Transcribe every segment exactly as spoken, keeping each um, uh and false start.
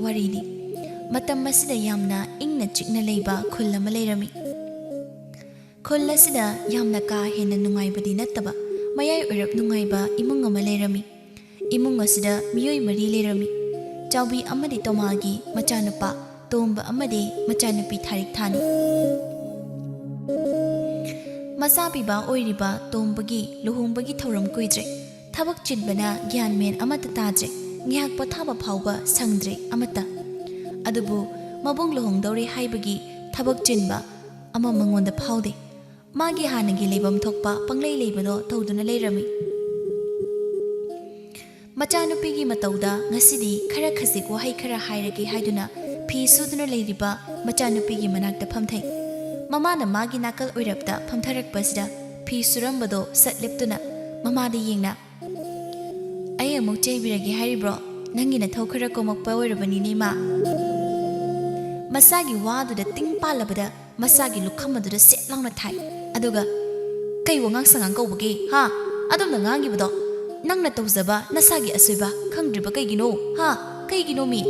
ꯋꯥꯔꯤꯅꯤ꯫ ꯃꯇꯝ ꯑꯁꯤꯗ ꯌꯥꯝꯅ ꯏꯪꯅ ꯆꯤꯛꯅ ꯂꯩꯕ ꯈꯨꯜ ꯑꯃ ꯂꯩꯔꯝꯃꯤ꯫ ꯈꯨꯜ ꯑꯁꯤꯗ ꯌꯥꯝꯅ ꯀꯥ ꯍꯦꯟꯅ ꯅꯨꯡꯉꯥꯏꯕꯗꯤ ꯅꯠꯇꯕ, ꯃꯌꯥꯏ ꯑꯣꯏꯔꯞ ꯅꯨꯡꯉꯥꯏꯕ ꯏꯃꯨꯡ ꯑꯃ ꯂꯩꯔꯝꯃꯤ꯫ ꯏꯃꯨꯡ ꯑꯁꯤꯗ ꯃꯤꯑꯣꯏ ꯃꯔꯤ ꯂꯩꯔꯝꯃꯤ꯫ ꯆꯥꯎꯕꯤ ꯑꯃꯗꯤ ꯇꯣꯃꯥꯒꯤ ꯃꯆꯥꯅꯨꯄꯥ ꯇꯣꯝꯕ ꯑꯃꯗꯤ ꯃꯆꯥꯅꯨꯄꯤ ꯊꯥꯔꯤꯛꯊꯥꯅꯤ꯫ ꯃꯆꯥ ꯄꯤꯕ ꯑꯣꯏꯔꯤꯕ ꯇꯣꯝꯕꯒꯤ ꯂꯨꯍꯣꯡꯕꯒꯤ ꯊꯧꯔꯝ ꯀꯨꯏꯗ꯭ꯔꯦ꯫ ꯊꯕꯛ ꯆꯤꯟꯕꯅ ꯒ꯭ꯌꯥꯟ ꯃꯦꯟ ꯑꯃꯠꯇ ꯇꯥꯗ꯭ꯔꯦ꯫ ꯉꯥꯏꯍꯥꯛ ꯄꯣꯊꯥꯕ ꯐꯥꯎꯕ ꯁꯪꯗ꯭ꯔꯦ ꯑꯃꯠꯇ꯫ ꯑꯗꯨꯕꯨ ꯃꯕꯨꯡ ꯂꯨꯍꯣꯡꯗꯧꯔꯦ ꯍꯥꯏꯕꯒꯤ ꯊꯕꯛ ꯆꯤꯟꯕ ꯑꯃ ꯃꯉꯣꯟꯗ ꯐꯥꯎꯗꯦ꯫ ꯃꯥꯒꯤ ꯍꯥꯟꯅꯒꯤ ꯂꯩꯐꯝ ꯊꯣꯛꯄ ꯄꯪꯂꯩ ꯂꯩꯕꯗꯣ ꯇꯧꯗꯨꯅ ꯂꯩꯔꯝꯃꯤ꯫ ꯃꯆꯥꯅꯨꯄꯤꯒꯤ ꯃꯇꯧꯗ ꯉꯁꯤꯗꯤ ꯈꯔ ꯈꯖꯤꯛ ꯋꯥꯍꯩ ꯈꯔ ꯍꯥꯏꯔꯒꯦ ꯍꯥꯏꯗꯨꯅ ꯐꯤ ꯁꯨꯗꯨꯅ ꯂꯩꯔꯤꯕ ꯃꯆꯥꯅꯨꯄꯤꯒꯤ ꯃꯅꯥꯛꯇ ꯐꯝꯊꯩ꯫ ꯃꯃꯥꯅ ꯃꯥꯒꯤ ꯅꯥꯀꯜ ꯑꯣꯏꯔꯞꯇ ꯐꯝꯊꯔꯛꯄꯁꯤꯗ ꯐꯤ ꯁꯨꯔꯝꯕꯗꯣ ꯁꯠ ꯂꯦꯞꯇꯨꯅ ꯃꯃꯥꯗ ꯌꯦꯡꯅ, "ꯑꯩ ꯑꯃꯨꯛ ꯆꯩꯕꯤꯔꯒꯦ ꯍꯥꯏꯔꯤꯕ꯭ꯔꯣ? ꯅꯪꯒꯤ ꯅꯊꯧ ꯈꯔ ꯀꯣꯝꯃꯛꯄ ꯑꯣꯏꯔꯕꯅꯤꯅꯦ, ꯏꯃꯥ?" ꯃꯆꯥꯒꯤ ꯋꯥꯗꯨꯗ ꯇꯤꯡ ꯄꯥꯜꯂꯕꯗ ꯃꯆꯥꯒꯤ ꯂꯨꯈꯝ ꯑꯗꯨꯗ ꯁꯦꯠ ꯂꯥꯎꯅ ꯊꯥꯏ꯫ ꯑꯗꯨꯒ, "ꯀꯩ ꯋꯥꯉꯥꯡ ꯁꯉꯥꯡ ꯀꯧꯕꯒꯦ, ꯍꯥ? ꯑꯗꯣꯝꯅ ꯉꯥꯡꯉꯤꯕꯗꯣ ꯅꯪꯅ ꯇꯧꯖꯕ ꯅꯁꯥꯒꯤ ꯑꯁꯣꯏꯕ ꯈꯪꯗ꯭ꯔꯤꯕ ꯀꯩꯒꯤꯅꯣ, ꯍꯥ? ꯀꯩꯒꯤꯅꯣ ꯃꯤ?"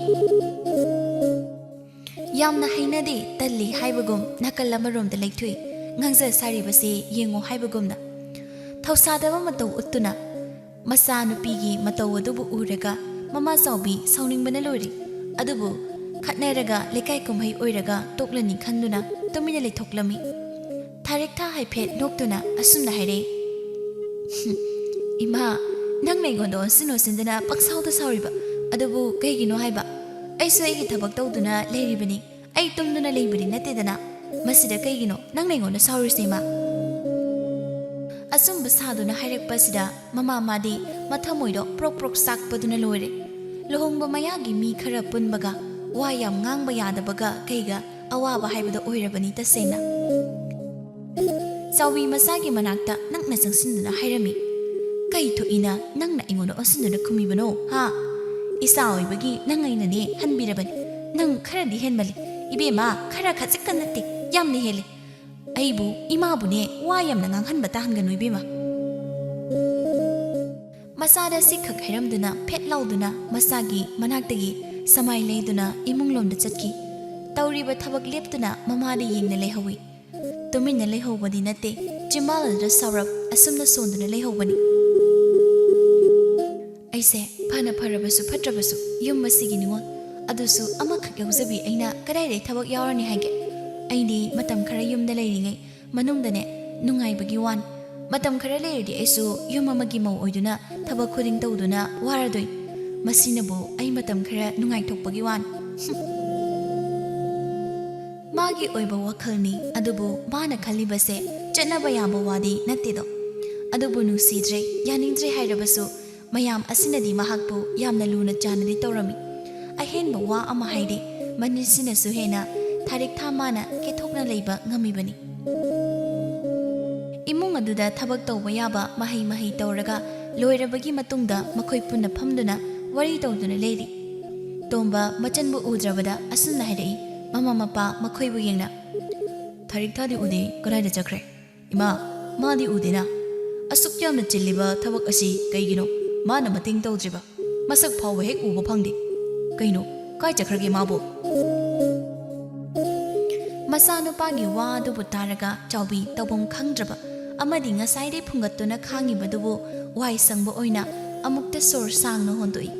ꯌꯥꯝꯅ ꯍꯩꯅꯗꯦ, ꯇꯜꯂꯤ ꯍꯥꯏꯕꯒꯨꯝ ꯅꯥꯀꯜ ꯑꯃꯔꯣꯝꯗ ꯂꯩꯊꯣꯛꯏ꯫ ꯉꯥꯡꯖ ꯁꯥꯔꯤꯕꯁꯦ ꯌꯦꯡꯉꯣ ꯍꯥꯏꯕꯒꯨꯝꯅ꯫ ꯊꯧꯁꯥꯗꯕ ꯃꯇꯧ ꯎꯠꯇꯨꯅ ꯃꯆꯥꯅꯨꯄꯤꯒꯤ ꯃꯇꯧ ꯑꯗꯨꯕꯨ ꯎꯔꯒ ꯃꯃꯥ ꯆꯥꯎꯕꯤ ꯁꯥꯎꯅꯤꯡꯕꯅ ꯂꯣꯏꯔꯦ꯫ ꯑꯗꯨꯕꯨ ꯈꯠꯅꯔꯒ ꯂꯩꯀꯥꯏ ꯀꯨꯝꯍꯩ ꯑꯣꯏꯔꯒ ꯇꯣꯛꯂꯅꯤ ꯈꯟꯗꯨꯅ ꯇꯨꯃꯤꯟꯅ ꯂꯩꯊꯣꯛꯂꯝꯃꯤ꯫ ꯊꯥꯔꯤꯛꯊꯥ ꯍꯥꯏꯐꯦꯠ ꯅꯣꯛꯇꯨꯅ ꯑꯁꯨꯝꯅ ꯍꯥꯏꯔꯛꯏ, "ꯏꯃꯥ, ꯅꯪꯅ ꯑꯩꯉꯣꯟꯗ ꯑꯣꯟꯁꯤꯟ ꯑꯣꯟꯁꯤꯟꯗꯅ ꯄꯪꯁꯥꯎꯗ ꯁꯥꯎꯔꯤꯕ ꯑꯗꯨꯕꯨ ꯀꯩꯒꯤꯅꯣ ꯍꯥꯏꯕ? ꯑꯩꯁꯨ ꯑꯩꯒꯤ ꯊꯕꯛ ꯇꯧꯗꯨꯅ ꯂꯩꯔꯤꯕꯅꯤ꯫ ꯑꯩ ꯇꯨꯝꯗꯨꯅ ꯂꯩꯕꯗꯤ ꯅꯠꯇꯦꯗꯅ꯫ ꯃꯁꯤꯗ ꯀꯩꯒꯤꯅꯣ ꯅꯪꯅ ꯑꯩꯉꯣꯟꯗ ꯁꯥꯎꯔꯤꯁꯦ, ꯏꯃꯥ?" ꯑꯆꯨꯝꯕ ꯁꯥꯗꯨꯅ ꯍꯥꯏꯔꯛꯄꯁꯤꯗ ꯃꯃꯥ ꯃꯥꯗꯤ ꯃꯊꯃꯣꯏꯗꯣ ꯄ꯭ꯔꯣꯛ ꯄ꯭ꯔꯣꯛ ꯆꯥꯛꯄꯗꯨꯅ ꯂꯣꯏꯔꯦ꯫ ꯂꯨꯍꯣꯡꯕ ꯃꯌꯥꯒꯤ ꯃꯤ ꯈꯔ ꯄꯨꯟꯕꯒ ꯋꯥ ꯌꯥꯝ ꯉꯥꯡꯕ ꯌꯥꯗꯕꯒ ꯀꯩꯒ ꯑꯋꯥꯕ ꯍꯥꯏꯕꯗꯣ ꯑꯣꯏꯔꯕꯅꯤ ꯇꯁꯦꯡꯅ꯫ ꯆꯥꯎꯕꯤ ꯃꯆꯥꯒꯤ ꯃꯅꯥꯛꯇ ꯅꯛꯅ ꯆꯪꯁꯤꯟꯗꯨꯅ ꯍꯥꯏꯔꯝꯃꯤ, "ꯀꯩ ꯊꯣꯛꯏꯅ ꯅꯪꯅ ꯑꯩꯉꯣꯟꯗ ꯑꯣꯟꯁꯤꯟꯗꯨꯅ ꯈꯨꯝꯃꯤꯕꯅꯣ, ꯍꯥ? ꯏꯆꯥ ꯑꯣꯏꯕꯒꯤ ꯅꯪ ꯑꯩꯅꯅꯦ ꯍꯟꯕꯤꯔꯕꯅꯤ꯫ ꯅꯪ ꯈꯔꯗꯤ ꯍꯦꯟꯃꯜꯂꯤ꯫ ꯏꯕꯦꯝꯃ, ꯈꯔ ꯈꯖꯤꯛꯀ ꯅꯠꯇꯦ, ꯌꯥꯝꯅ ꯍꯦꯜꯂꯤ꯫ ꯑꯩꯕꯨ, ꯏꯃꯥꯕꯨꯅꯦ ꯋꯥ ꯌꯥꯝꯅ ꯉꯥꯡꯍꯟꯕ ꯇꯥꯍꯟꯒꯅꯨ ꯏꯕꯦꯝꯃ꯫" ꯃꯆꯥꯗ ꯁꯤꯈꯛ ꯍꯥꯏꯔꯝꯗꯨꯅ ꯐꯦꯠ ꯂꯥꯎꯗꯨꯅ ꯃꯆꯥꯒꯤ ꯃꯅꯥꯛꯇꯒꯤ ꯁꯃꯥꯏ ꯂꯩꯗꯨꯅ ꯏꯃꯨꯡꯂꯣꯝꯗ ꯆꯠꯈꯤ꯫ ꯇꯧꯔꯤꯕ ꯊꯕꯛ ꯂꯦꯞꯇꯨꯅ ꯃꯃꯥꯗ ꯌꯦꯡꯅ ꯂꯩꯍꯧꯏ꯫ ꯇꯨꯃꯤꯟꯅ ꯂꯩꯍꯧꯕꯗꯤ ꯅꯠꯇꯦ, ꯆꯤꯝꯕꯥꯜ ꯑꯗꯨꯗ ꯁꯥꯎꯔꯞ ꯑꯁꯨꯝꯅ ꯁꯣꯟꯗꯨꯅ ꯂꯩꯍꯧꯕꯅꯤ꯫ ꯑꯩꯁꯦ ꯐꯅ ꯐꯔꯕꯁꯨ ꯐꯠꯇ꯭ꯔꯕꯁꯨ ꯌꯨꯝ ꯑꯁꯤꯒꯤ ꯅꯤꯉꯣꯜ, ꯑꯗꯨꯁꯨ ꯑꯃꯈꯛ ꯌꯥꯎꯖꯕꯤ ꯑꯩꯅ ꯀꯗꯥꯏꯗꯩ ꯊꯕꯛ ꯌꯥꯎꯔꯅꯤ ꯍꯥꯏꯒꯦ? ꯑꯩꯗꯤ ꯃꯇꯝ ꯈꯔ ꯌꯨꯝꯗ ꯂꯩꯔꯤꯉꯩ ꯃꯅꯨꯡꯗꯅꯦ ꯅꯨꯡꯉꯥꯏꯕꯒꯤ ꯋꯥꯅꯤ꯫ ꯃꯇꯝ ꯈꯔ ꯂꯩꯔꯗꯤ ꯑꯩꯁꯨ ꯌꯨꯝ ꯑꯃꯒꯤ ꯃꯧ ꯑꯣꯏꯗꯨꯅ ꯊꯕꯛ ꯈꯨꯗꯤꯡ ꯇꯧꯗꯨꯅ ꯋꯥꯔꯗꯣꯏꯅꯤ꯫ ꯃꯁꯤꯅꯕꯨ ꯑꯩ ꯃꯇꯝ ꯈꯔ ꯅꯨꯡꯉꯥꯏꯊꯣꯛꯄꯒꯤ ꯋꯥꯅꯤ꯫ ꯃꯥꯒꯤ ꯑꯣꯏꯕ ꯋꯥꯈꯜꯅꯤ, ꯑꯗꯨꯕꯨ ꯃꯥꯅ ꯈꯜꯂꯤꯕꯁꯦ ꯆꯠꯅꯕ ꯌꯥꯕ ꯋꯥꯗꯤ ꯅꯠꯇꯦꯗꯣ꯫ ꯑꯗꯨꯕꯨ ꯅꯨꯡꯁꯤꯗ꯭ꯔꯦ, ꯌꯥꯅꯤꯡꯗ꯭ꯔꯦ ꯍꯥꯏꯔꯕꯁꯨ ꯃꯌꯥꯝ ꯑꯁꯤꯅꯗꯤ ꯃꯍꯥꯛꯄꯨ ꯌꯥꯝꯅ ꯂꯨꯅ ꯆꯥꯟꯅꯗꯤ ꯇꯧꯔꯝꯃꯤ꯫ ꯑꯍꯦꯟꯕ ꯋꯥ ꯑꯃ ꯍꯥꯏꯔꯦ, ꯃꯅꯤꯁꯤꯅꯁꯨ ꯍꯦꯟꯅ ꯊꯥꯔꯤꯛꯊꯥ ꯃꯥꯅ ꯀꯦꯊꯣꯛꯅ ꯂꯩꯕ ꯉꯝꯃꯤꯕꯅꯤ꯫ ꯏꯃꯨꯡ ꯑꯗꯨꯗ ꯊꯕꯛ ꯇꯧꯕ ꯌꯥꯕ ꯃꯍꯩ ꯃꯍꯩ ꯇꯧꯔꯒ ꯂꯣꯏꯔꯕꯒꯤ ꯃꯇꯨꯡꯗ ꯃꯈꯣꯏ ꯄꯨꯟꯅ ꯐꯝꯗꯨꯅ ꯋꯥꯔꯤ ꯇꯧꯗꯨꯅ ꯂꯩꯔꯤ꯫ ꯇꯣꯝꯕ ꯃꯆꯟꯕꯨ ꯎꯗ꯭ꯔꯕꯗ ꯑꯁꯨꯝꯅ ꯍꯥꯏꯔꯛꯏ, ꯃꯃꯥ ꯃꯄꯥ ꯃꯈꯣꯏꯕꯨ ꯌꯦꯡꯅ꯫ ꯊꯥꯔꯤꯛꯊꯥꯗꯤ ꯎꯗꯦ, ꯀꯗꯥꯏꯗ ꯆꯠꯈ꯭ꯔꯦ? ꯏꯃꯥ, ꯃꯥꯗꯤ ꯎꯗꯦꯅ꯫ ꯑꯁꯨꯛ ꯌꯥꯝꯅ ꯆꯤꯜꯂꯤꯕ ꯊꯕꯛ ꯑꯁꯤ ꯀꯩꯒꯤꯅꯣ ꯃꯥꯅ ꯃꯇꯦꯡ ꯇꯧꯗ꯭ꯔꯤꯕ? ꯃꯁꯛ ꯐꯥꯎꯕ ꯍꯦꯛ ꯎꯕ ꯐꯪꯗꯦ꯫ ꯀꯩꯅꯣ, ꯀꯥꯏ ꯆꯠꯈ꯭ꯔꯒꯦ ꯃꯥꯕꯨ? ꯃꯆꯥꯅꯨꯄꯥꯒꯤ ꯋꯥ ꯑꯗꯨꯕꯨ ꯇꯥꯔꯒ ꯆꯥꯎꯕꯤ ꯇꯧꯐꯝ ꯈꯪꯗ꯭ꯔꯕ ꯑꯃꯗꯤ ꯉꯁꯥꯏꯗꯩ ꯐꯨꯡꯒꯠꯇꯨꯅ ꯈꯥꯡꯉꯤꯕꯗꯨꯕꯨ ꯋꯥꯏ ꯁꯪꯕ ꯑꯣꯏꯅ ꯑꯃꯨꯛꯇ ꯁꯣꯔ ꯁꯥꯡꯅ ꯍꯣꯟꯗꯣꯛꯏ꯫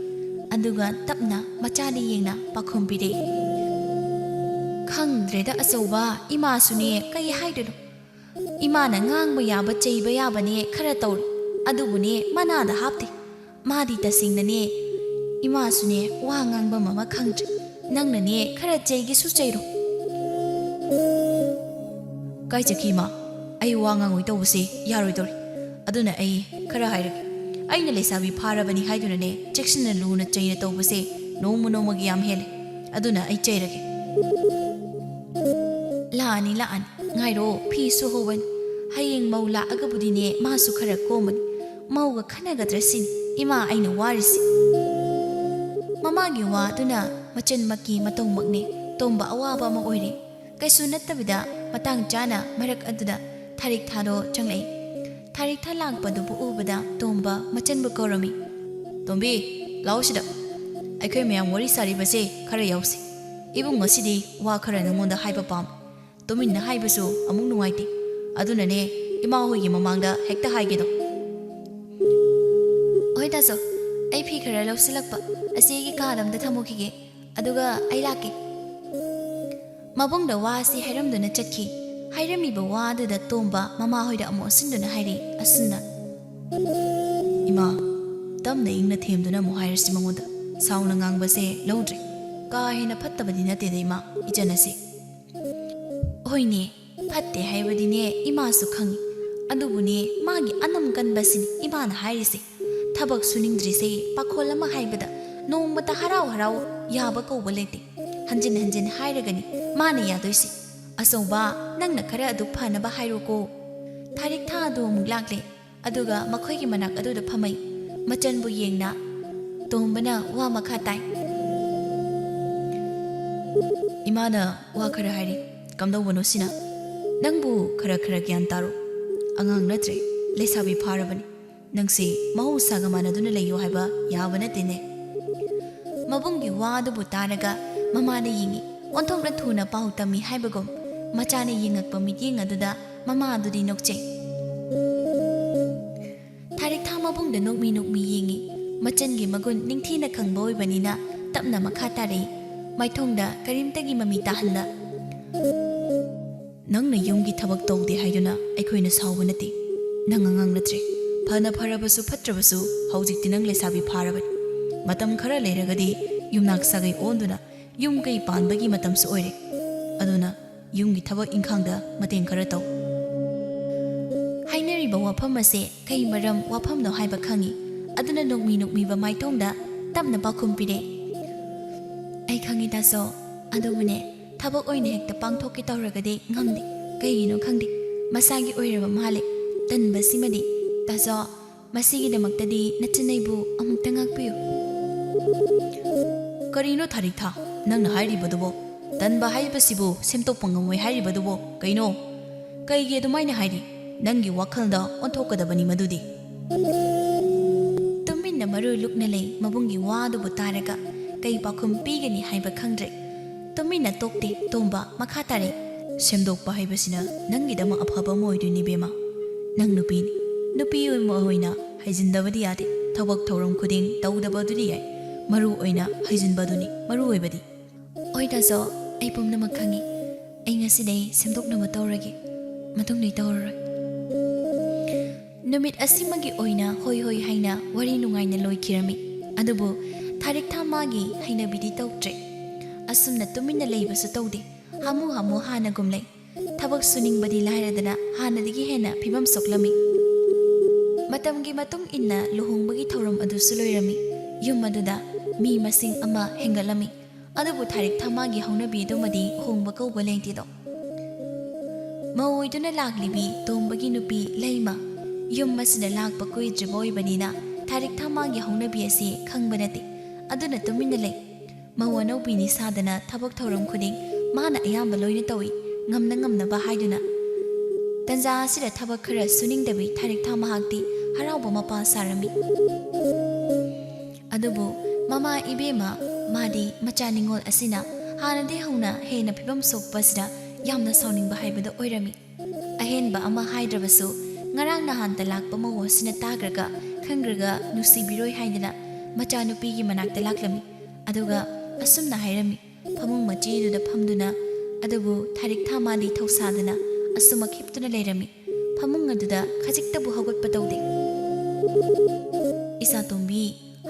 ꯑꯗꯨꯒ ꯇꯞꯅ ꯃꯆꯥꯗ ꯌꯦꯡꯅ ꯄꯥꯎꯈꯨꯝ ꯄꯤꯔꯛꯏ꯫ ꯈꯪꯗ꯭ꯔꯦꯗ ꯑꯆꯧꯕ, ꯏꯃꯥꯁꯨꯅꯦ ꯀꯩ ꯍꯥꯏꯗꯣꯏꯅꯣ? ꯏꯃꯥꯅ ꯉꯥꯡꯕ ꯌꯥꯕ ꯆꯩꯕ ꯌꯥꯕꯅꯦ ꯈꯔ ꯇꯧꯔꯤ, ꯑꯗꯨꯕꯨꯅꯦ ꯃꯅꯥꯗ ꯍꯥꯞꯇꯦ꯫ ꯃꯥꯗꯤ ꯇꯁꯦꯡꯅꯅꯦ ꯏꯃꯥꯁꯨꯅꯦ ꯋꯥ ꯉꯥꯡꯕ ꯑꯃ ꯈꯪꯗ꯭ꯔꯦ꯫ ꯅꯪꯅꯅꯦ ꯈꯔ ꯆꯩꯒꯦꯁꯨ ꯆꯩꯔꯣ꯫ ꯀꯥꯏ ꯆꯠꯈꯤ ꯏꯃꯥ? ꯑꯩ ꯋꯥ ꯉꯥꯡꯉꯣꯏ ꯇꯧꯕꯁꯦ ꯌꯥꯔꯣꯏꯗꯧꯔꯤ꯫ ꯑꯗꯨꯅ ꯑꯩ ꯈꯔ ꯍꯥꯏꯔꯒꯦ꯫ ꯑꯩꯅ ꯂꯩꯁꯥꯕꯤ ꯐꯥꯔꯕꯅꯤ ꯍꯥꯏꯗꯨꯅꯅꯦ ꯆꯦꯛꯁꯤꯟꯅ ꯂꯨꯅ ꯆꯩꯅ ꯇꯧꯕꯁꯦ ꯅꯣꯡꯃ ꯅꯣꯡꯃꯒꯤ ꯌꯥꯝ ꯍꯦꯜꯂꯦ꯫ ꯑꯗꯨꯅ ꯑꯩ ꯆꯩꯔꯒꯦ꯫ ꯂꯥꯛꯑꯅꯤ, ꯂꯥꯛꯑꯅꯤ꯫ ꯉꯥꯏꯔꯣ, ꯐꯤ ꯁꯨꯍꯧꯕꯅꯤ꯫ ꯍꯌꯦꯡ ꯃꯧ ꯂꯥꯛꯑꯒꯕꯨꯗꯤꯅꯦ ꯃꯥꯁꯨ ꯈꯔ ꯀꯣꯝꯕꯅꯤ꯫ ꯃꯧꯒ ꯈꯟꯅꯒꯗ꯭ꯔꯥ ꯁꯤꯅꯤ ꯏꯃꯥ ꯑꯩꯅ ꯋꯥꯔꯤꯁꯤ꯫ ꯃꯃꯥꯒꯤ ꯋꯥ ꯑꯗꯨꯅ ꯃꯆꯟꯃꯛꯀꯤ ꯃꯇꯧꯃꯛꯅꯦ꯫ ꯇꯣꯝꯕ ꯑꯋꯥꯕ ꯑꯃ ꯑꯣꯏꯔꯦ꯫ ꯀꯩꯁꯨ ꯅꯠꯇꯕꯤꯗ ꯃꯇꯥꯡ ꯆꯥꯅ ꯃꯔꯛ ꯑꯗꯨꯗ ꯊꯥꯔꯤꯛ ꯊꯥꯗꯣ ꯆꯪꯂꯛꯏ꯫ ꯊꯥꯔꯤꯛ ꯊꯥ ꯂꯥꯛꯄꯗꯨꯕꯨ ꯎꯕꯗ ꯇꯣꯝꯕ ꯃꯆꯟꯕꯨ ꯀꯧꯔꯝꯃꯤ꯫ "ꯇꯣꯝꯕꯤ, ꯂꯥꯛꯑꯣ ꯁꯤꯗ꯫" ꯑꯩꯈꯣꯏ ꯃꯌꯥꯝ ꯋꯥꯔꯤ ꯁꯥꯔꯤꯕꯁꯦ ꯈꯔ ꯌꯥꯎꯁꯤ꯫ ꯏꯕꯨꯡ, ꯉꯁꯤꯗꯤ ꯋꯥ ꯈꯔ ꯅꯉꯣꯟꯗ ꯍꯥꯏꯕ ꯄꯥꯝꯃꯤ꯫ ꯇꯨꯃꯤꯟꯅ ꯍꯥꯏꯕꯁꯨ ꯑꯃꯨꯛ ꯅꯨꯡꯉꯥꯏꯇꯦ꯫ ꯑꯗꯨꯅꯅꯦ, ꯏꯃꯥ ꯍꯣꯏꯒꯤ ꯃꯃꯥꯡꯗ ꯍꯦꯛꯇ ꯍꯥꯏꯒꯦꯗꯣ꯫ ꯍꯣꯏ ꯇꯥꯆꯧ, ꯑꯩ ꯐꯤ ꯈꯔ ꯂꯧꯁꯤꯜꯂꯛꯄ, ꯑꯁꯤ ꯑꯩꯒꯤ ꯀꯥꯗ ꯑꯝꯇ ꯊꯝꯃꯨꯈꯤꯒꯦ, ꯑꯗꯨꯒ ꯑꯩ ꯂꯥꯛꯀꯦ꯫ ꯃꯕꯨꯡꯗ ꯋꯥ ꯑꯁꯤ ꯍꯥꯏꯔꯝꯗꯨꯅ ꯆꯠꯈꯤ꯫ ꯍꯥꯏꯔꯝꯃꯤꯕ ꯋꯥ ꯑꯗꯨꯗ ꯇꯣꯝꯕ ꯃꯃꯥ ꯍꯣꯏꯗ ꯑꯃꯨꯛ ꯑꯣꯟꯁꯤꯟꯗꯨꯅ ꯍꯥꯏꯔꯤ ꯑꯁꯨꯝꯅ, "ꯏꯃꯥ, ꯇꯞꯅ ꯏꯪꯅ ꯊꯦꯝꯗꯨꯅ ꯑꯃꯨꯛ ꯍꯥꯏꯔꯁꯤ ꯃꯉꯣꯟꯗ꯫ ꯁꯥꯎꯅ ꯉꯥꯡꯕꯁꯦ ꯂꯧꯗ꯭ꯔꯦ꯫ ꯀꯥ ꯍꯦꯟꯅ ꯐꯠꯇꯕꯗꯤ ꯅꯠꯇꯦꯗ ꯏꯃꯥ, ꯏꯆꯟ ꯑꯁꯤ꯫" "ꯍꯣꯏꯅꯦ, ꯐꯠꯇꯦ ꯍꯥꯏꯕꯗꯤꯅꯦ ꯏꯃꯥꯁꯨ ꯈꯪꯉꯤ꯫ ꯑꯗꯨꯕꯨꯅꯦ, ꯃꯥꯒꯤ ꯑꯅꯝ ꯀꯟꯕꯁꯤꯅꯤ ꯏꯃꯥꯅ ꯍꯥꯏꯔꯤꯁꯦ꯫ ꯊꯕꯛ ꯁꯨꯅꯤꯡꯗ꯭ꯔꯤꯁꯦ ꯄꯥꯈꯣꯜ ꯑꯃ ꯍꯥꯏꯕꯗ ꯅꯣꯡꯃꯇ ꯍꯔꯥꯎ ꯍꯔꯥꯎ ꯌꯥꯕ ꯀꯧꯕ ꯂꯩꯇꯦ꯫ ꯍꯟꯖꯤꯟ ꯍꯟꯖꯤꯟ ꯍꯥꯏꯔꯒꯅꯤ ꯃꯥꯅ ꯌꯥꯗꯣꯏꯁꯦ꯫ ꯑꯆꯧꯕ, ꯅꯪꯅ ꯈꯔ ꯑꯗꯨ ꯐꯅꯕ ꯍꯥꯏꯔꯣꯀꯣ꯫" ꯊꯥꯔꯤꯛ ꯊꯥ ꯑꯗꯨ ꯑꯃꯨꯛ ꯂꯥꯛꯂꯦ꯫ ꯑꯗꯨꯒ ꯃꯈꯣꯏꯒꯤ ꯃꯅꯥꯛ ꯑꯗꯨꯗ ꯐꯝꯃꯩ ꯃꯆꯟꯕꯨ ꯌꯦꯡꯅ ꯇꯣꯝꯕꯅ ꯋꯥ ꯃꯈꯥ ꯇꯥꯏ꯫ "ꯏꯃꯥꯅ ꯋꯥ ꯈꯔ ꯍꯥꯏꯔꯤ꯫ ꯀꯝꯗꯧꯕꯅꯣ ꯁꯤꯅ? ꯅꯪꯕꯨ ꯈꯔ ꯈꯔ ꯒ꯭ꯌꯥꯟ ꯇꯥꯔꯣ꯫ ꯑꯉꯥꯡ ꯅꯠꯇ꯭ꯔꯦ, ꯂꯩꯁꯥꯕꯤ ꯐꯥꯔꯕꯅꯤ꯫ ꯅꯪꯁꯦ ꯃꯍꯧꯁꯥꯒ ꯃꯥꯟꯅꯗꯨꯅ ꯂꯩꯌꯨ ꯍꯥꯏꯕ ꯌꯥꯕ ꯅꯠꯇꯦꯅꯦ꯫" ꯃꯕꯨꯡꯒꯤ ꯋꯥ ꯑꯗꯨꯕꯨ ꯇꯥꯔꯒ ꯃꯃꯥꯗ ꯌꯦꯡꯉꯤ꯫ ꯑꯣꯟꯊꯣꯛꯅ ꯊꯨꯅ ꯄꯥꯎ ꯇꯝꯃꯤ ꯍꯥꯏꯕꯒꯨꯝ ꯃꯆꯥꯅ ꯌꯦꯡꯉꯛꯄ ꯃꯤꯠꯌꯦꯡ ꯑꯗꯨꯗ ꯃꯃꯥ ꯑꯗꯨꯗꯤ ꯅꯣꯛꯆꯩ꯫ ꯊꯥꯔꯤꯛ ꯊꯥ ꯃꯕꯨꯡꯗ ꯅꯣꯛꯃꯤ ꯅꯣꯛꯃꯤ ꯌꯦꯡꯉꯤ꯫ ꯃꯆꯟꯒꯤ ꯃꯒꯨꯟ ꯅꯤꯡꯊꯤꯅ ꯈꯪꯕ ꯑꯣꯏꯕꯅꯤꯅ ꯇꯞꯅ ꯃꯈꯥ ꯇꯥꯔꯛꯏ, ꯃꯥꯏꯊꯣꯡꯗ ꯀꯔꯤꯝꯇꯒꯤ ꯃꯃꯤ ꯇꯥꯍꯟꯗ꯫ "ꯅꯪꯅ ꯌꯨꯝꯒꯤ ꯊꯕꯛ ꯇꯧꯗꯦ ꯍꯥꯏꯗꯨꯅ ꯑꯩꯈꯣꯏꯅ ꯁꯥꯎꯕ ꯅꯠꯇꯦ꯫ ꯅꯪ ꯑꯉꯥꯡ ꯅꯠꯇ꯭ꯔꯦ꯫ ꯐꯅ ꯐꯔꯕꯁꯨ ꯐꯠꯇ꯭ꯔꯕꯁꯨ ꯍꯧꯖꯤꯛꯇꯤ ꯅꯪ ꯂꯩꯁꯥꯕꯤ ꯐꯥꯔꯕꯅꯤ꯫ ꯃꯇꯝ ꯈꯔ ꯂꯩꯔꯒꯗꯤ ꯌꯨꯝꯅꯥꯛ ꯁꯥꯒꯩ ꯑꯣꯟꯗꯨꯅ ꯌꯨꯝ ꯀꯩ ꯄꯥꯟꯕꯒꯤ ꯃꯇꯝꯁꯨ ꯑꯣꯏꯔꯦ꯫ ꯑꯗꯨꯅ ꯌꯨꯝꯒꯤ ꯊꯕꯛ ꯏꯪꯈꯥꯡꯗ ꯃꯇꯦꯡ ꯈꯔ ꯇꯧ꯫" ꯍꯥꯏꯅꯔꯤꯕ ꯋꯥꯐꯝ ꯑꯁꯦ ꯀꯩ ꯃꯔꯝ ꯋꯥꯐꯝꯅꯣ ꯍꯥꯏꯕ ꯈꯪꯉꯤ꯫ ꯑꯗꯨꯅ ꯅꯣꯛꯃꯤ ꯅꯣꯛꯃꯤꯕ ꯃꯥꯏꯊꯣꯡꯗ ꯇꯞꯅ ꯄꯥꯎꯈꯨꯝ ꯄꯤꯔꯦ꯫ "ꯑꯩ ꯈꯪꯉꯤ ꯇꯥꯆꯧ, ꯑꯗꯨꯕꯨꯅꯦ, ꯊꯕꯛ ꯑꯣꯏꯅ ꯍꯦꯛꯇ ꯄꯥꯡꯊꯣꯛꯀꯦ ꯇꯧꯔꯒꯗꯤ ꯉꯝꯗꯦ꯫ ꯀꯩꯒꯤꯅꯣ ꯈꯪꯗꯦ, ꯃꯁꯥꯒꯤ ꯑꯣꯏꯔꯕ ꯃꯥꯜꯂꯦ꯫ ꯇꯟꯕꯁꯤꯃꯗꯤ꯫ ꯇꯥꯆꯧ, ꯃꯁꯤꯒꯤꯗꯃꯛꯇꯗꯤ ꯅꯆꯟ ꯑꯩꯕꯨ ꯑꯃꯨꯛꯇ ꯉꯥꯛꯄꯤꯌꯨ꯫" "ꯀꯔꯤꯅꯣ ꯊꯥꯔꯤꯛ ꯊꯥ, ꯅꯪꯅ ꯍꯥꯏꯔꯤꯕꯗꯨꯕꯣ? ꯇꯟꯕ ꯍꯥꯏꯕꯁꯤꯕꯨ ꯁꯦꯝꯗꯣꯛꯄ ꯉꯝꯃꯣꯏ ꯍꯥꯏꯔꯤꯕꯗꯨꯕꯣ ꯀꯩꯅꯣ? ꯀꯩꯒꯤ ꯑꯗꯨꯃꯥꯏꯅ ꯍꯥꯏꯔꯤ? ꯅꯪꯒꯤ ꯋꯥꯈꯜꯗ ꯑꯣꯟꯊꯣꯛꯀꯗꯕꯅꯤ ꯃꯗꯨꯗꯤ꯫" ꯇꯨꯃꯤꯟꯅ ꯃꯔꯨ ꯂꯨꯛꯅ ꯂꯩ ꯃꯕꯨꯡꯒꯤ ꯋꯥ ꯑꯗꯨꯕꯨ ꯇꯥꯔꯒ꯫ ꯀꯩ ꯄꯥꯎꯈꯨꯝ ꯄꯤꯒꯅꯤ ꯍꯥꯏꯕ ꯈꯪꯗ꯭ꯔꯦ꯫ ꯇꯨꯃꯤꯟꯅ ꯇꯣꯛꯇꯦ꯫ ꯇꯣꯝꯕ ꯃꯈꯥ ꯇꯥꯔꯛꯏ, "ꯁꯦꯝꯗꯣꯛꯄ ꯍꯥꯏꯕꯁꯤꯅ ꯅꯪꯒꯤꯗꯃꯛ ꯑꯐꯕ ꯑꯃ ꯑꯣꯏꯗꯣꯏꯅꯤ ꯏꯕꯦꯝꯃ꯫ ꯅꯪ ꯅꯨꯄꯤꯅꯤ꯫ ꯅꯨꯄꯤ ꯑꯃ ꯑꯣꯏꯅ ꯍꯩꯖꯤꯟꯗꯕꯗꯤ ꯌꯥꯗꯦ꯫ ꯊꯕꯛ ꯊꯧꯔꯝ ꯈꯨꯗꯤꯡ ꯇꯧꯗꯕꯗꯨꯗꯤ ꯌꯥꯏ꯫ ꯃꯔꯨ ꯑꯣꯏꯅ ꯍꯩꯖꯤꯟꯕꯗꯨꯅꯤ ꯃꯔꯨ ꯑꯣꯏꯕꯗꯤ꯫" "ꯑꯣꯏ ꯇꯥꯖꯧ, ꯑꯩ ꯄꯨꯝꯅꯃꯛ ꯈꯪꯉꯤ꯫ ꯑꯩ ꯉꯁꯤꯗꯩ ꯁꯦꯝꯗꯣꯛꯅꯕ ꯇꯧꯔꯒꯦ꯫ ꯃꯇꯨꯡꯗꯩ ꯇꯧꯔꯔꯣꯏ꯫" ꯅꯨꯃꯤꯠ ꯑꯁꯤꯃꯒꯤ ꯑꯣꯏꯅ ꯍꯣꯏ ꯍꯣꯏ ꯍꯥꯏꯅ ꯋꯥꯔꯤ ꯅꯨꯡꯉꯥꯏꯅ ꯂꯣꯏꯈꯤꯔꯝꯃꯤ꯫ ꯑꯗꯨꯕꯨ ꯊꯥꯔꯤꯛ ꯊꯥꯃꯥꯒꯤ ꯍꯩꯅꯕꯤꯗꯤ ꯇꯧꯗ꯭ꯔꯦ꯫ ꯑꯁꯨꯝꯅ ꯇꯨꯃꯤꯟꯅ ꯂꯩꯕꯁꯨ ꯇꯧꯗꯦ꯫ ꯍꯥꯃꯨ ꯍꯥꯃꯨ ꯍꯥꯟꯅꯒꯨꯝ ꯂꯩ꯫ ꯊꯕꯛ ꯁꯨꯅꯤꯡꯕꯗꯤ ꯂꯥꯏꯔꯗꯅ ꯍꯥꯟꯅꯗꯒꯤ ꯍꯦꯟꯅ ꯐꯤꯕꯝ ꯁꯣꯛꯂꯝꯃꯤ꯫ ꯃꯇꯝꯒꯤ ꯃꯇꯨꯡ ꯏꯟꯅ ꯂꯨꯍꯣꯡꯕꯒꯤ ꯊꯧꯔꯝ ꯑꯗꯨꯁꯨ ꯂꯣꯏꯔꯝꯃꯤ꯫ ꯌꯨꯝ ꯑꯗꯨꯗ ꯃꯤ ꯃꯁꯤꯡ ꯑꯃ ꯍꯦꯟꯒꯠꯂꯝꯃꯤ꯫ ꯑꯗꯨꯕꯨ ꯊꯥꯔꯤꯛ ꯊꯥꯃꯥꯒꯤ ꯍꯧꯅꯕꯤ ꯑꯗꯨꯃꯗꯤ ꯍꯣꯡꯕ ꯀꯧꯕ ꯂꯩꯇꯦꯗꯣ꯫ ꯃꯧ ꯑꯣꯏꯗꯨꯅ ꯂꯥꯛꯂꯤꯕꯤ ꯇꯣꯝꯕꯒꯤ ꯅꯨꯄꯤ ꯂꯩꯃ ꯌꯨꯝ ꯑꯁꯤꯗ ꯂꯥꯛꯄ ꯀꯨꯏꯗ꯭ꯔꯤꯕ ꯑꯣꯏꯕꯅꯤꯅ ꯊꯥꯔꯤꯛ ꯊꯥꯃꯥꯒꯤ ꯍꯧꯅꯕꯤ ꯑꯁꯤ ꯈꯪꯕ ꯅꯠꯇꯦ꯫ ꯑꯗꯨꯅ ꯇꯨꯃꯤꯟꯅ ꯂꯩ꯫ ꯃꯧ ꯑꯅꯧꯕꯤꯅꯤ ꯁꯥꯗꯅ ꯊꯕꯛ ꯊꯧꯔꯝ ꯈꯨꯗꯤꯡ ꯃꯥꯅ ꯑꯌꯥꯝꯕ ꯂꯣꯏꯅ ꯇꯧꯏ, ꯉꯝꯅ ꯉꯝꯅꯕ ꯍꯥꯏꯗꯨꯅ꯫ ꯇꯟꯖꯥ ꯑꯁꯤꯗ ꯊꯕꯛ ꯈꯔ ꯁꯨꯅꯤꯡꯗꯕꯤ ꯊꯥꯔꯤꯛ ꯊꯥꯃꯍꯥꯛꯇꯤ ꯍꯔꯥꯎꯕ ꯃꯄꯥ ꯁꯥꯔꯝꯃꯤ꯫ ꯑꯗꯨꯕꯨ ꯃꯃꯥ ꯏꯕꯦꯝꯃ ꯃꯥꯗꯤ ꯃꯆꯥ ꯅꯤꯉꯣꯜ ꯑꯁꯤꯅ ꯍꯥꯟꯅꯗꯤ ꯍꯧꯅ ꯍꯦꯟꯅ ꯐꯤꯕꯝ ꯁꯣꯛꯄꯁꯤꯗ ꯌꯥꯝꯅ ꯁꯥꯎꯅꯤꯡꯕ ꯍꯥꯏꯕꯗꯨ ꯑꯣꯏꯔꯝꯃꯤ꯫ ꯑꯍꯦꯟꯕ ꯑꯃ ꯍꯥꯏꯗ꯭ꯔꯕꯁꯨ ꯉꯔꯥꯡ ꯅꯍꯥꯟꯇ ꯂꯥꯛꯄ ꯃꯧ ꯑꯁꯤꯅ ꯇꯥꯈ꯭ꯔꯒ ꯈꯪꯈ꯭ꯔꯒ ꯅꯨꯡꯁꯤꯕꯤꯔꯣꯏ ꯍꯥꯏꯗꯅ ꯃꯆꯥꯅꯨꯄꯤꯒꯤ ꯃꯅꯥꯛꯇ ꯂꯥꯛꯂꯝꯃꯤ꯫ ꯑꯗꯨꯒ ꯑꯁꯨꯝꯅ ꯍꯥꯏꯔꯝꯃꯤ, ꯐꯃꯨꯡ ꯃꯆꯦꯗꯨꯗ ꯐꯝꯗꯨꯅ꯫ ꯑꯗꯨꯕꯨ ꯊꯥꯔꯤꯛ ꯊꯥꯃꯥꯗꯤ ꯊꯧꯁꯥꯗꯅ ꯑꯁꯨꯃꯛ ꯍꯤꯞꯇꯨꯅ ꯂꯩꯔꯝꯃꯤ꯫ ꯐꯃꯨꯡ ꯑꯗꯨꯗ ꯈꯖꯤꯛꯇꯕꯨ ꯍꯧꯒꯠꯄ ꯇꯧꯗꯦ꯫ "ꯏꯆꯥ ꯇꯣꯝꯕꯤ,